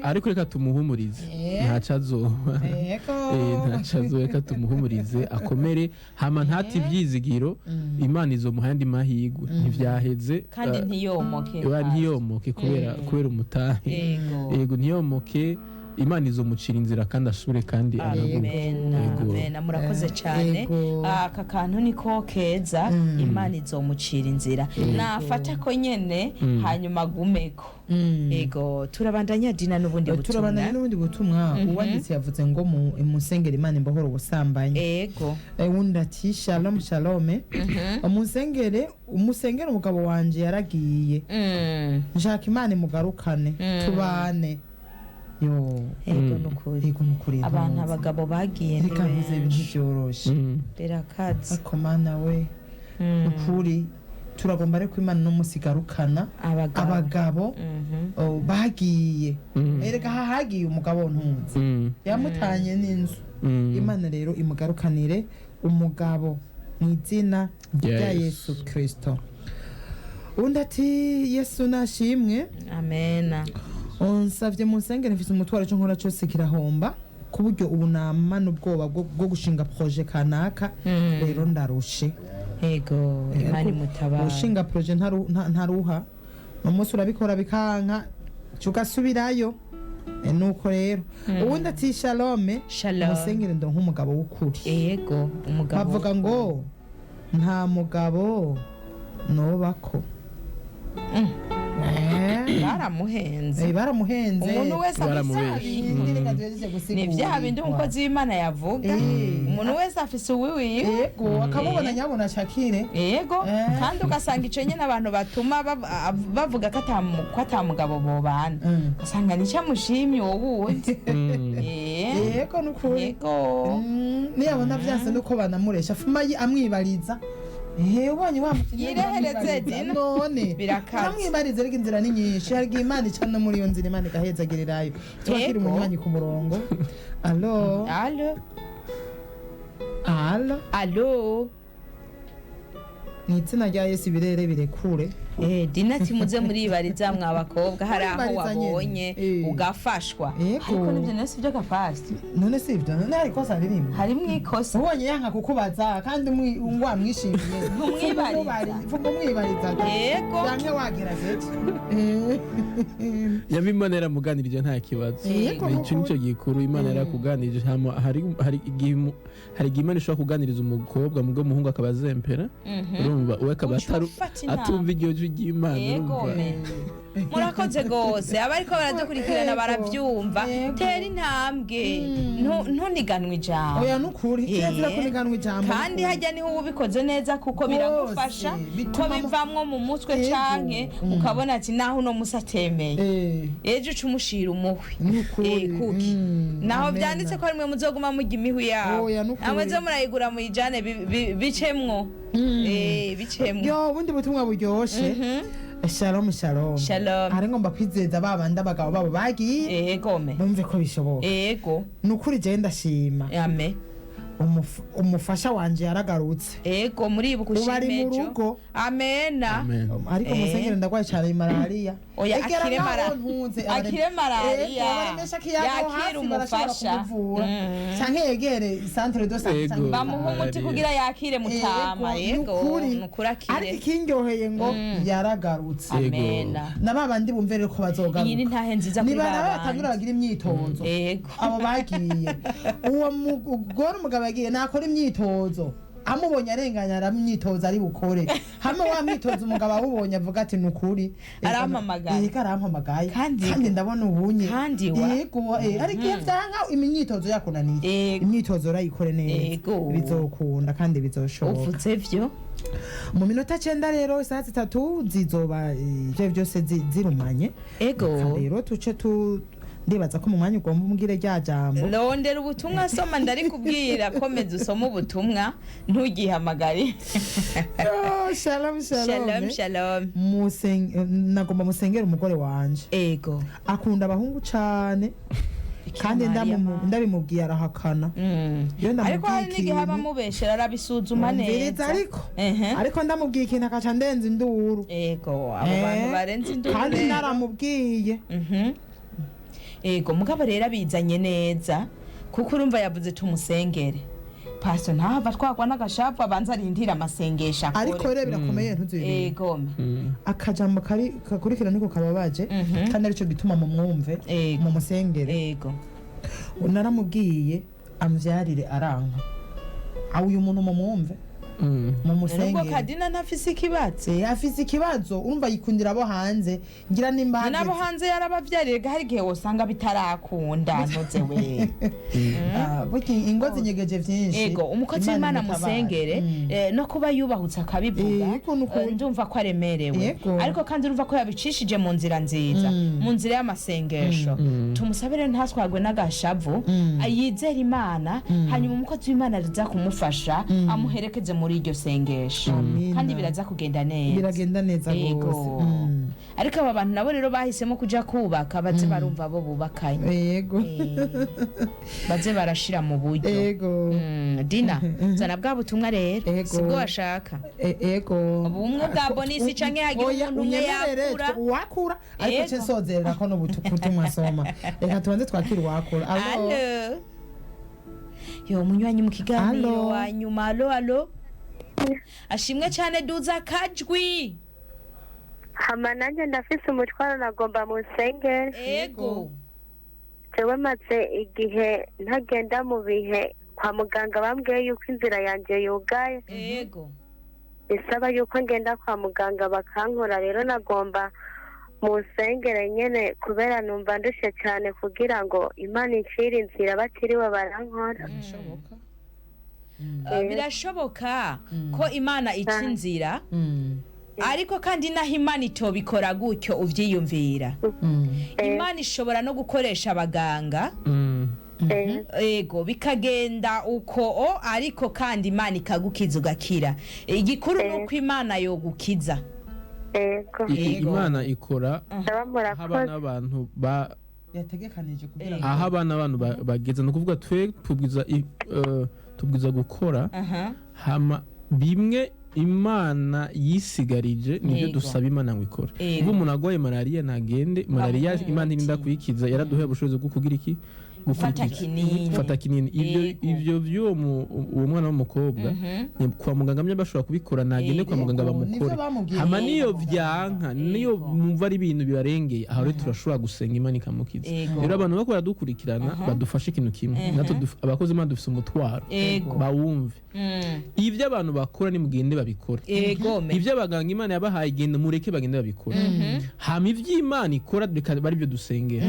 Ariko reka tumuhumurize. Ntaco azoba. Ego. Ntaco azoba. Reka tumuhumurize akomere, hama ntate ivyizigiro. Imana izomuha ayandi mahigwe, ntivyaheze. Kandi ntiyomoke. Oya, ntiyomoke kubera umutahe. Yego. Yego, ntiyomoke. Imana izomucira inzira kandi asubire kandi anaguke. Amen. Yego. Amen, murakoze cyane. Yego. Aka kantu niko keza. Imana izomucira inzira, nafata ko nyene hanyuma agumeko. Yego, turabandanya Dina n'ubundi Turabandanya butumwa. N'ubundi butumwa. Uwanditse yavuze ngo musengere Imana imbohoro ubusambanyi. Ego. Uwundi ati: shalom, shalom, umusengere, umusengere, umugabo wanje yaragiye. Nshaka Imana imugarukane tubane. Yo. Ego, nukuri. Yego, nukuri. Abantu, ntuzi. abagabo bagiye ni Reka mvuze ibintu benshi. byoroshe. Birakaze. Ariko Mana we, ukuri turagomba ariko Imana no musigarukana abagabo abagabo oh, bagiye. Erega aha hagiye umugabo ntunze yamutanye n'inzu. Imana rero imugarukanire umugabo mu izina Rya rya Yesu. Yesu Kirisito. Undi ati: "Yesu nashimwe." Amena. Unsavye munsengere, mfise umutwaro, ico nkora cose kirahomba, ku buryo ubu namana ubwoba bwo gushinga projet kanaka. Rero ndarushe. Ego, Imana imutabara. Ushinga projet ntaruha, umunsi urabikora bikanka, ugasubirayo. Nuko rero uwundi ati: "Shalome." Shalom. Musengere ndo nk'umugabo w'ukuri. Ego, umugabo. Bavuga ngo nta mugabo nobako. Baramuhenze. Baramuhenze. Umuntu wese afise Baramubeshe. abiri. Ibindi reka tuhejeje gusigura. Ni bya bindi umukozi w'Imana yavuga, umuntu wese afise uwiwiwe. Yego, akamubona nyabona Shakire. Yego. Kandi ugasanga ico nyene abantu batuma bavuga ko ata mugabo bobana, ugasanga nicyo amushimye uwo wundi. Yego, nukuri. Yego. Niyabona vyanse nuko banamuresha fuma amwibariza. Ubonye wa mukinnyi Yirehereze uramwibariza. Dina. None Birakaze. uramwibariza, ariko inzira ni nyinshi, hari igihe Imana ica no muri iyo nzira, Imana igahezagirirayo. Twakira umunywanyi ku murongo. Alo? Alo? Alo? Alo? Mu izina rya Yesu, ibirere birekure. Dina ati muze muribariza mwa bakobwa, hari aho Muribariza nyene. wabonye ugafashwa. Ariko nibyo nayo sibyo gapasi. None si ibyo? None hari ikosa ririmo? Harimwo ikosa. Ubonye yanka kukubaza kandi wamwishimiye, Ntumwibariza. umwibariza. Yego. Canke wagerageje. Yaba Imana yaramuganirije, nta kibazo. Yego. Icyo nicyo gikuru, Imana yarakuganirije. Hama hari igihe Imana ishobora kuganiriza umukobwa, mubwo umuhungu akaba azempera, urumva, we akaba Uca ufata inama. atumva iryo jwi ry'Imana. Yego. Urumva. Me murakoze gose, abariko baradukurikirana Yego. baravyumva. Yego. Tera intambwe. Ntuniganwe ijambo. Oya, nukuri, kirazira kuniganwa ijambo. Kandi hajya niho uba ubikoze neza, kuko Rwose, biragufasha ko bituma bivamwo mu mutwe. Yego. Canke ukabona ati naho uno musi atemeye, ejo uca umushira umuhwi. Nukuri. Kuki naho Amen. vyanditse ko arimwe muzoguma murya imihwi yabo? Oya, nukuri. Namwe zo murayigura muyijane, bicemwo. Bicemwo. Yo, ubundi butumwa buryoshe. Shalom, shalom. Shalom. Ari ngomba kwizeza ba bandi abagabo babo bagiye, Ego me. bumve ko bishoboka. Ego. Nukuri jewe ndashima. Ame. Umufasha wanje yaragarutse. Ego, muribuka. Ubu ari Ushime mu ejo. rugo. Amena. Amen. Ariko musengere, ndagwaye cyane malariya. Oya, Egera akire ngaho ntunze. akire malariya. Ego, abaremesha kiyago Yakire hafi barashobora umufasha. kumuvura. Canke yegere centre de santé. Ego. Canke Bamuha umuti Malariya. kugira yakire mutama. Yego, nukuri. nukuri, akire. Ariko ikindyoheye ngo yaragarutse. Yego. Amena. Na ba bandi bumve rero ko bazogaruka. Iyi ni ntahe nziza kuri Niba ba nawe bandi. batangura bagira imyitozo. Ego. Abo bagiye, uwo mugore, umugabo yagiye, nakora imyitozo, amubonye arenganya aramyitozo ari bukore hamwe wa mwitozo. Umugabo awubonye avuga ati: "Nukuri Arampamagaye." Yego, arampamagaye. Kandi- Ndabona ubunye. Kandi wa- Yego, ariko iyo vyanka, imyitozo yakunaniye, Yego. imyitozo urayikore neza. Yego. Bizokunda kandi bizoshoboka. Uvuze vyo. Mu minota 9 rero, isaha 3 zizoba ivyo byose zirumanye. Ego. Reka rero tuce tu ndibaza ko mu mwanya ugomba umbwire rya jambo. Rondera ubutumwa, soma, ndarikubwira. Komeza usome ubutumwa, ntugihamagare. Oh, shalom, shalom. Shalom, shalom. Nagomba musengere umugore wanje. Ego. Akunda abahungu cane kandi Mariya. ndabimubwiye arahakana. Iyo ndamubwiye Ariko hari n'igihe aba ikintu- amubeshera, arabisuzuma Umviriza. neza. Ariko Ehe. ariko ndamubwiye ikintu akaca ndenza induru. Ego, abo bantu barenze induru Kandi rero. naramubwiye. Ego, mugabo rero abizanye neza, kuko urumva yavuze tumusengere. Pastor ntahava twagwa n'agashapu, abanza arindira amasengesho akore. Ariko rero birakomeye, ntuzibire. Ego. Akajambo kari kakurikira niko kababaje, kandi aricyo gituma mumwumve, Ego. mumusengere. Ego. Naramubwiye amvyarire aranka. Aho uyu muntu mumwumve. Mu Nubwo musengere. Kadina ntafise ikibazo. Afise ikibazo, urumva yikundira abo hanze, ngira nimba Nabo hageze- hanze yarabavyariye, hari igihe wosanga bitarakunda ntuze we. Ah, burya ingo zinyegeje vyinshi. Ego, umukozi w'Imana imutabare. musengere. No kuba yubahutse akabivuga, Yego, nukuri. ndumva ko aremerewe. Yego. Ariko kandi urumva ko yabicishije mu nzira nziza, mu nzira y'amasengesho. Tumusabe rero ntatwagwe n'agashavu, yizere Imana, hanyuma umukozi w'Imana aza kumufasha, amuherekeze muri iryo sengesho. Amina. Kandi biraza kugenda neza. Biragenda neza Ego. rwose. Ariko aba bantu nabo rero bahisemo kuja kubaka, baze barumva abo bubakanye. Yego. Baze barashira mu buryo. Yego. Dina, zana bwa butumwa rero. Ego. Sibwo washaka? Ego. Ubumwe bwa bonisi canke hagira Oya, umuntu umwe unyemerere, yakura. Uwakura ariko Yego. ce nsozerera ko n'ubutumwa soma, reka tubanze twakire uwakura. Alo. Alo, yo munywanyi mu kiganiro Alo. wa nyuma. Alo, alo, ashimwe cyane, duza akajwi. Hama nanjye ndafise umutwaro, nagomba mu nsengere. Ego. Jewe maze igihe ntagenda mu bihe kwa muganga, bambwiye yuko inzira yanjye yugaye. Ego. Bisaba yuko ngenda kwa muganga bakankora. Rero nagomba mu nsengere nyene, kubera numva ndushe cyane, kugira ngo Imana incire inzira batiriwe barankora. Birashoboka. Birashoboka ko Imana ica inzira, ariko kandi naho Imana itobikora gutyo uvyiyumvira, Imana ishobora no gukoresha abaganga. Ego, bikagenda uko o, ariko kandi Imana ikagukiza ugakira. Igikuru ni uko Imana yogukiza. Ego. Yego. Imana ikora Ndaba aho murakoze. abana b'abantu ba Yategekanije kugira ngo aho abana b'abantu bageze, ni ukuvuga twe tubwiza tubwiza gukora, Aha. hama bimwe Imana yisigarije nibyo Yego. dusaba Imana ngo ikore. Yego. Ubu umuntu arwaye malariya ntagende malariya, Bamuhe Imana umuti. irinda kuyikiza, yaraduhaye ubushobozi bwo kugira iki? Gufata Gukurikiza. kinini. Fata kinini. Ibyo Yego. ivyo vy'uwo uwo mwana w'umukobwa, kwa muganga mye bashobora kubikora, nagende kwa Yego. muganga Nivyo bamukore. bamubwiye. Hama niyo Yego. vyanka, niyo Yego. mwumva ari ibintu bibarengeye, aho rero turashobora gusenga Imana ikamukiza. Yego. Rero abantu bako baradukurikirana badufashe ikintu kimwe, natwe abakozi Imana dufise umutwaro, Yego. bawumve. Ibyo abantu bakora nimugende babikore. Ego me. Ibyo abaganga Imana yabahaye, genda mureke bagende babikore, hama iby'Imana ikora reka bari byo dusengera.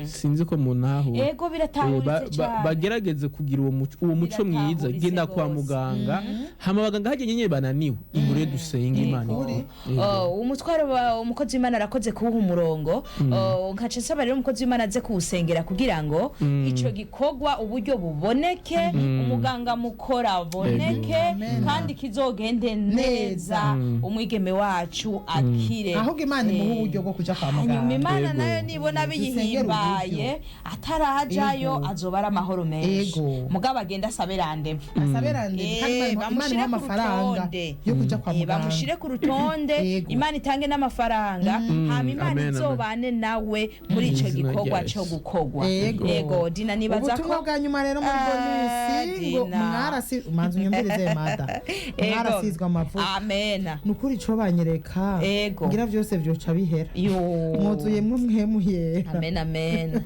Sinzi ko muntahura. Ego, biratahuritse cyane. Bagerageze kugira uwo muco mwiza. Biratahuritse Genda kwa rwose. muganga, hama abaganga hajya nyine bananiwe, ingure dusenge Imana ikore. Yego. Oh, umutwaro wa umukozi w'Imana arakoze kuwuha umurongo. Oh, nkaca nsaba rero umukozi w'Imana aze kuwusengera kugira ngo ico gikorwa uburyo buboneke, umuganga mukora aboneke, Amen. kandi kizogende neza, umwigeme wacu akire. Ahubwo Imana imuha Eh, uburyo bwo kuja kwa hanyuma muganga. Imana Yego. nayo nibona Dusengere biyihimbaye atarajayo, Yego. azoba ari amahoro menshi. Yego. Mugabo agenda asabe randevu. Asabe randevu, kandi Eh, Imana imuhe bamushire ku amafaranga rutonde. yo kuja kwa muganga. Bamushire ku rutonde. Yego. Imana itange n'amafaranga, hama Imana Amen, amen. izobane nawe muri ico Izina gikorwa rya co Yesu. gukorwa. Yego. Yego Dina, nibaza Ubutumwa ko bwa nyuma rero muri Ah, bonus ngo Dina. mwarasi manzu nyumvirize mada. Ego. Mwarasizwe amavuta. Amena. Nukuri ico banyereka, Ego. ngira vyose vyoca bihera. Yo. Mwuzuyemwo mwemu yera. Amen, amen.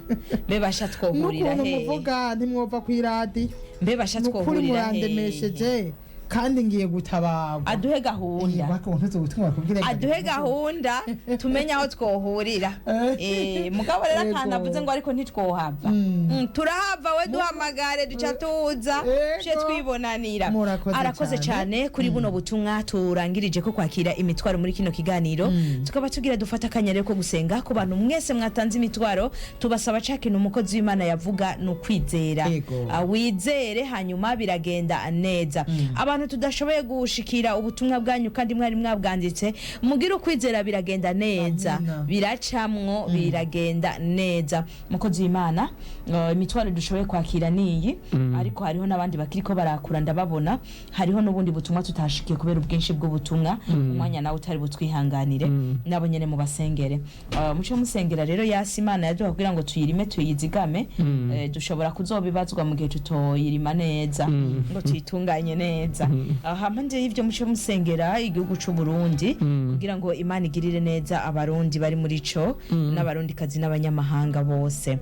Mbe basha twohurira N'ukuntu hehe? muvuga ntimwova kw'iradiyo. Mbe basha Nukuri twohurira hehe? murandemesheje kandi ngiye gutabarwa. Aduhe gahunda. Aduhe gahunda tumenye aho twohurira. Mugabo rero Yego. akantu avuze ngo ariko ntitwohava. Turahava, we duhamagare duca tuza. Yego. Ce twibonanira. Murakoze Arakoze cyane. cyane kuri buno butumwa. Turangirije ko kwakira imitwaro muri kino kiganiro, tukaba tugira dufata akanya rero ko gusenga ku bantu mwese mwatanze imitwaro. Tubasaba ca kintu umukozi w'Imana yavuga, ni ukwizera. Yego. Wizere, hanyuma biragenda neza. Abantu tudashoboye gushikira ubutumwa bwanyu kandi mwari mwabwanditse, mugire ukwizera, biragenda neza. Amina. Biracamwo, biragenda neza. Mukozi w'Imana, imitwaro dushoboye kwakira niyi, ariko hariho n'abandi bakiriko barakura, ndababona. Hariho n'ubundi butumwa tutashikiye kubera ubwinshi bw'ubutumwa, umwanya nawe utari butwihanganire. Nabo nyene mubasengere. Muce musengera rero yasi Imana yaduha kugira ngo tuyirime, tuyizigame. Dushobora kuzobibazwa mu gihe tutoyirima neza ngo tuyitunganye neza. Hampande y'ivyo, muce musengera igihugu c'u Burundi kugira ngo Imana igirire neza abarundi bari muri co, n'abarundikazi n'abanyamahanga bose.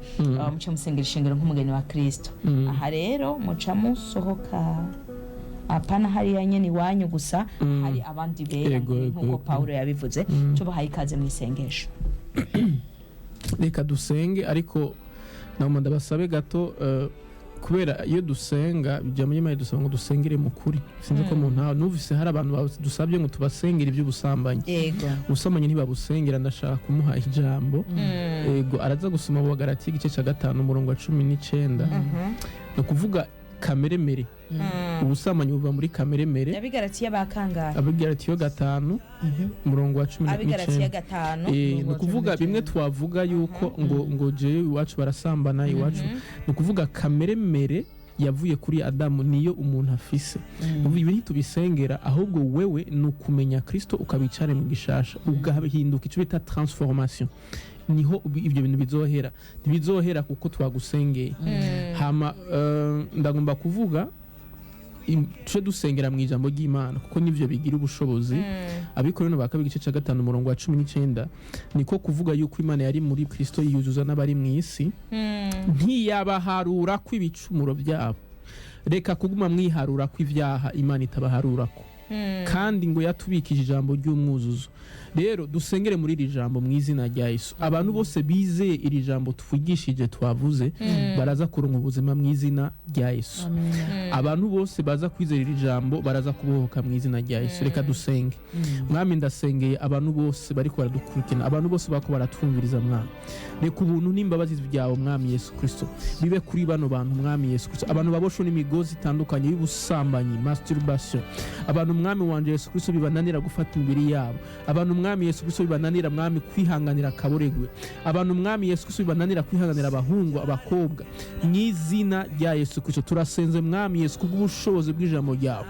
Muce musengera ishengero nk'umugeni wa Kristo. Aha rero muca musohoka. Apana hariya nyene iwanyu gusa, hari abandi bera, nk'uko Pawulo yabivuze. Tubahaye ikaze mu isengesho. Reka dusenge, ariko nagomba ndabasabe gato, kubera iyo dusenga bijya muri Imana dusaba ngo dusengere mu kuri. Sinzi ko mu ntawe numvise hari abantu badusabye ngo tubasengere iby'ubusambanyi. Ubusambanyi ntibabusengera. Ndashaka kumuha ijambo. Yego, araza gusoma mu Bagalatiya igice cya 5, umurongo wa 19. Ni ukuvuga kameremere, ubusambanyi buva muri kameremere. Abigaratiya bakangahe? Abagalatiya 5, umurongo wa cumi Abigaratiya n'icyenda. 5. Ni Umurongo wa ukuvuga 19. Bimwe twavuga yuko ngo jewe iwacu barasambana, iwacu, ni ukuvuga kameremere yavuye kuri Adamu niyo umuntu afise. Ubu ibi ntitubisengera, ahubwo wewe ni ukumenya Kristo, ukabicare mu gishasha, ugahinduka, icyo bita transformation. Niho ibyo bintu bizohera. Ntibizohera kuko twagusengeye. Hama ndagomba kuvuga tuje dusengera mu ijambo ry'Imana, kuko nivyo bigira ubushobozi. Abikorino ba kabiri igice cya 5, umurongo wa 19, niko kuvuga yuko Imana yari muri Kristo yiyuzuza n'abari mu isi, ntiyabaharura kw'ibicumuro byabo. Reka kuguma mwiharura kw'ibyaha Imana itabaharurako. Kandi ngo yatubikije ijambo ry'umwuzuzo. Rero dusengere muri iri jambo mu izina rya Yesu. Abantu bose bizeye iri jambo twigishije, twavuze, baraza kuronka ubuzima mu izina rya Yesu. Abantu bose baza kwizera iri jambo baraza kubohoka mu izina rya Yesu. Reka dusenge. Mwami, ndasengeye abantu bose bariko baradukurikirana, abantu bose bariko baratwumviriza. Mwami, reka ubuntu n'imbabazi byawe, Mwami Yesu Kristo, bibe kuri bano bantu. Mwami Yesu Kristo, abantu baboshwe n'imigozi itandukanye y'ubusambanyi, masturbation, abantu, Mwami wanje Yesu Kristo, bibananira gufata imibiri yabo, abantu, Mwami Yesu Kristo, bibananira, Mwami, kwihanganira akaboregwe, abantu, Mwami Yesu Kristo, bibananira kwihanganira abahungu, abakobwa, mu izina rya Yesu Kristo turasenze. Mwami Yesu, kubw'ubushobozi bw'ijambo ryawe,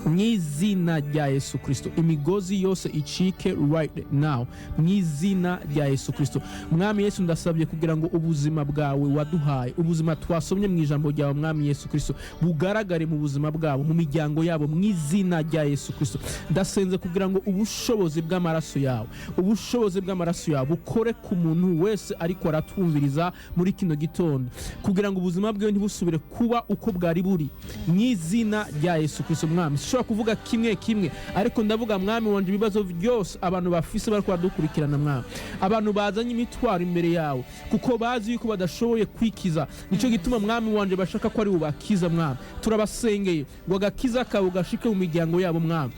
mu izina rya Yesu Kristo, imigozi yose icike right now mu izina rya Yesu Kristo. Mwami Yesu, ndasabye kugira ngo ubuzima bwawe waduhaye, ubuzima twasomye mu ijambo ryawe, Mwami Yesu Kristo, bugaragare mu buzima bwabo, mu miryango yabo, mu izina rya Yesu Kristo. Ndasenze kugira ngo ubushobozi bw'amaraso yawe, ubushobozi bw'amaraso yawe bukore ku muntu wese ariko aratwumviriza muri kino gitondo, kugira ngo ubuzima bwiwe ntibusubire kuba uko bwari buri mu izina rya Yesu Kristo. Mwami, sinshobora kuvuga kimwe kimwe, ariko ndavuga, Mwami wanje, ibibazo byose abantu bafise bariko baradukurikirana. Mwami, abantu bazanye imitwaro imbere yawe kuko bazi yuko badashoboye kwikiza, nicyo gituma, Mwami wanje, bashaka ko ari bubakiza. Mwami, turabasengeye ngo agakiza kawe gashike mu miryango yabo. Mwami,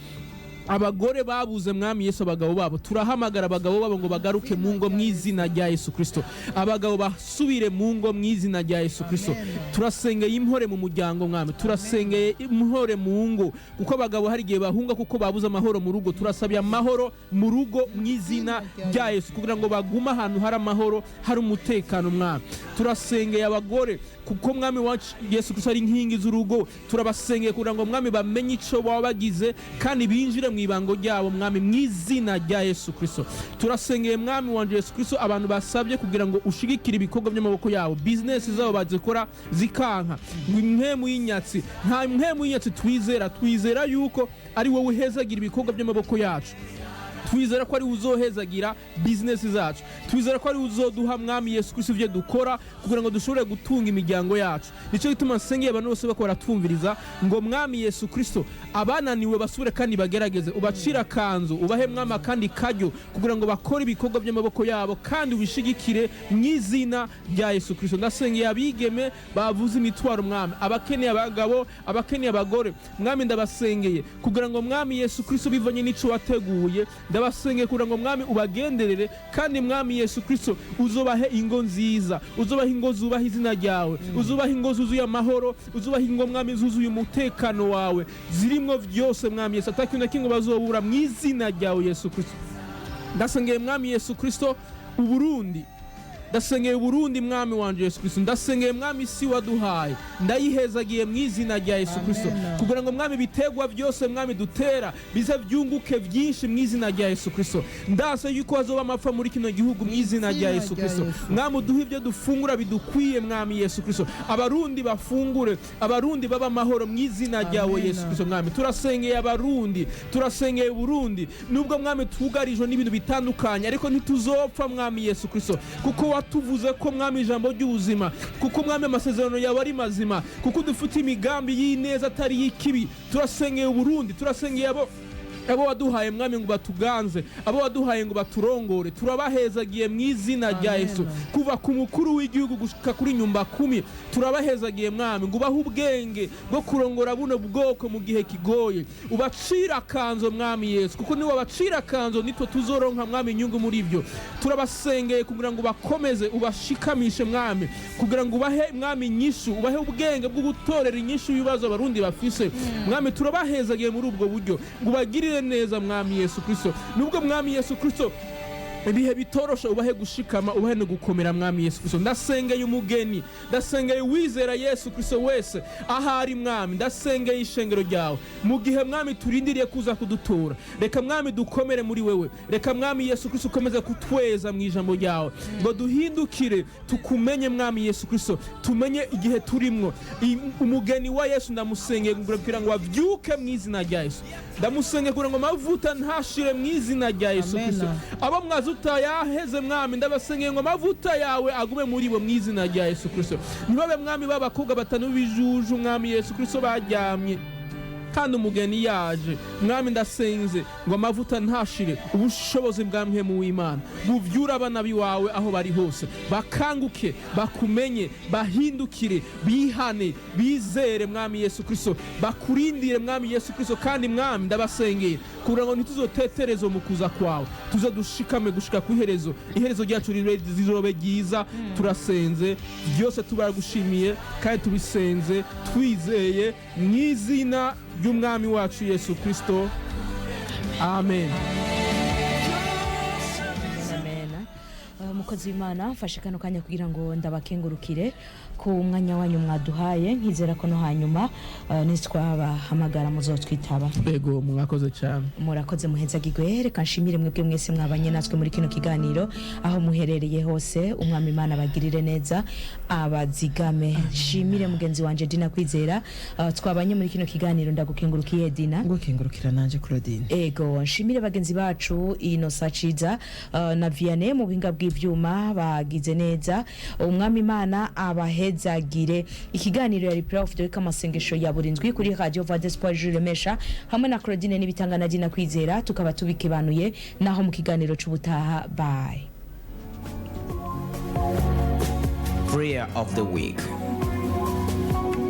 abagore babuze, Mwami Yesu, abagabo babo, turahamagara abagabo babo ngo bagaruke mu ngo mu izina rya Yesu Kristo. Abagabo basubire mu ngo mu izina rya Yesu Kristo. Turasengeye impore mu muryango. Mwami, turasengeye impore mu ngo, kuko abagabo hari igihe bahunga kuko babuze amahoro mu rugo. Turasabye amahoro mu rugo mu izina rya Yesu, kugira ngo bagume ahantu hari amahoro, hari umutekano. Mwami, turasengeye abagore, kuko Mwami wacu Yesu Kristo ari inkingi z'urugo. Turabasengeye kugira ngo, Mwami, bamenye ico baba bagize kandi binjire mu ibango ryabo. Mwami, mu izina rya Yesu Kristo turasengeye, Mwami wanje Yesu Kristo, abantu basabye kugira ngo ushigikire ibikorwa by'amaboko yabo, bizinesi zabo bazikora zikanka, ngo impwemu y'inyatsi. Nta mpwemu y'inyatsi twizera. Twizera yuko ari wowe uhezagira ibikorwa by'amaboko yacu. Twizera ko ari uzohezagira bizinesi zacu. Twizera ko ari uzoduha, Mwami Yesu Kristo, ibyo dukora kugira ngo dushobore gutunga imiryango yacu. Nicyo gituma nsengeye abantu bose bako baratwumviriza ngo, Mwami Yesu Kristo, abananiwe basubire kandi bagerageze, ubacire akanzu, ubahe, Mwami, akandi karyo kugira ngo bakore ibikorwa by'amaboko yabo, kandi ubishigikire mu izina rya Yesu Kristo. Ndasengeye abigeme bavuze imitwaro, Mwami, abakeneye abagabo, abakeneye abagore. Mwami, ndabasengeye kugira ngo, Mwami Yesu Kristo, bivanye n'ico wateguye, ndabasengeye kugira ngo, Mwami, ubagenderere, kandi, Mwami Yesu Kristo, uzobahe ingo nziza, uzobahe ingo zubaha izina ryawe, uzubahe ingo zuzuye amahoro, uzubahe ingo, Mwami, zuzuye umutekano wawe, zirimwo byose, Mwami Yesu, atakintu na kimwe bazobura mu izina ryawe Yesu Kristo. Ndasengeye, Mwami Yesu Kristo, Uburundi. Ndasengeye Uburundi, Mwami wanje Yesu Kristo. Ndasengeye, Mwami, isi waduhaye, ndayihezagiye mu izina rya Yesu Kristo, Amen. kugira ngo, Mwami, ibitegwa byose, Mwami, dutera bize byunguke byinshi mu izina rya Yesu Kristo. Ndase yuko hazoba amapfa muri kino gihugu mu izina rya Yesu Kristo. Mwami, uduhe ibyo dufungura bidukwiye. Mwami Yesu Kristo, Abarundi bafungure, Abarundi baba amahoro mu izina ryawe Amen. Yesu Kristo. Mwami, turasengeye Abarundi, turasengeye Burundi. Nubwo, Mwami, twugarijwe n'ibintu bitandukanye, ariko ntituzopfa, Mwami Yesu Kristo, kuko Watuvuze ko, Mwami, ijambo ry'ubuzima, kuko, Mwami, amasezerano yawe ari mazima, kuko dufite imigambi y'ineza atari y'ikibi. Turasengeye Uburundi, turasengeye abo waduhaye, Mwami, ngo batuganze, abo waduhaye ngo baturongore. Turabahezagiye mu izina rya Amen. Yesu, kuva ku mukuru w'igihugu gushika kuri nyumba kumi. Turabahezagiye, Mwami, ngo ubahe ubwenge bwo kurongora buno bwoko mu gihe kigoye. Ubacira akanzo, Mwami Yesu, kuko niwe wabacira akanzo nitwe tuzoronka, Mwami, inyungu muri ibyo. Turabasengeye kugira ngo bakomeze, ubashikamishe, Mwami, kugira ngo ubahe, Mwami, inyishu, ubahe ubwenge bwo gutorera inyishu y'ibibazo Abarundi bafise. Mwami, turabahezagiye muri ubwo buryo ngo ubagirire neza, Mwami Yesu Kristo. Nubwo, Mwami Yesu Kristo, ibihe bitoroshe, ubahe gushikama, ubahe no gukomera, Mwami Yesu Kristo. Ndasengeye umugeni, ndasengeye uwizera Yesu Kristo wese ahari. Mwami, ndasengeye ishengero ryawe mu gihe, Mwami, turindiriye kuza kudutora. Reka, Mwami, dukomere muri wewe. Reka, Mwami Yesu Kristo, ukomeze kutweza mu ijambo ryawe ngo duhindukire tukumenye, Mwami Yesu Kristo, tumenye igihe turimwo. Umugeni wa Yesu ndamusengeye kugira ngo avyuke mu izina rya Yesu. Ndamusengeye kugira ngo amavuta ntashire mu izina rya Yesu Amen. Kristo. Abo mwazuta yaheze, Mwami, ndabasengeye ngo amavuta yawe agume muri bo mu izina rya Yesu Kristo. Ntibabe, Mwami, b'abakobwa batanu b'ibijuju, Mwami Yesu Kristo, baryamye kandi umugeni yaje. Mwami, ndasenze ngo amavuta ntashire, ubushobozi bwa Mpwemu w'Imana buvyure abana biwawe aho bari hose, bakanguke, bakumenye, bahindukire, bihane, bizere, Mwami Yesu Kristo, bakurindire, Mwami Yesu Kristo. Kandi, Mwami, ndabasengeye kugira ngo ntituzotetereze mu kuza kwawe, tuze dushikame gushika ku iherezo, iherezo ryacu rizobe ryiza. Turasenze byose tubaragushimiye kandi tubisenze twizeye mu izina ry'Umwami wacu Yesu Kristo, amen. Amen. Umukozi w'Imana, mfashe kano kanya kugira ngo ndabakengurukire ku mwanya wanyu mwaduhaye, nkizera ko no hanyuma nitwabahamagara muzotwitaba. Ego, mwakoze cyane. Murakoze, muhezagirwe. Reka nshimire mwebwe mwese mwabanye natwe muri kino kiganiro aho muherereye hose. Umwami Imana abagirire neza, abazigame. Nshimire mugenzi wanje Dina Kwizera twabanye muri kino kiganiro. Ndagukengurukiye, Dina. Ngukengurukira nanje, Claudine. Ego, nshimire bagenzi bacu Inosa Ciza na Vianney mu buhinga bw'ivyuma, bagize neza. Umwami Imana abahezagire. Ikiganiro yari Prayer of the Week, amasengesho ya buri ndwi kuri Radio Voix d'Espoir, Jules Remesha hamwe na Claudine Nibitanga na Dina Kwizera, tukaba tubikebanuye naho mu kiganiro c'ubutaha. Bye. Prayer of the Week.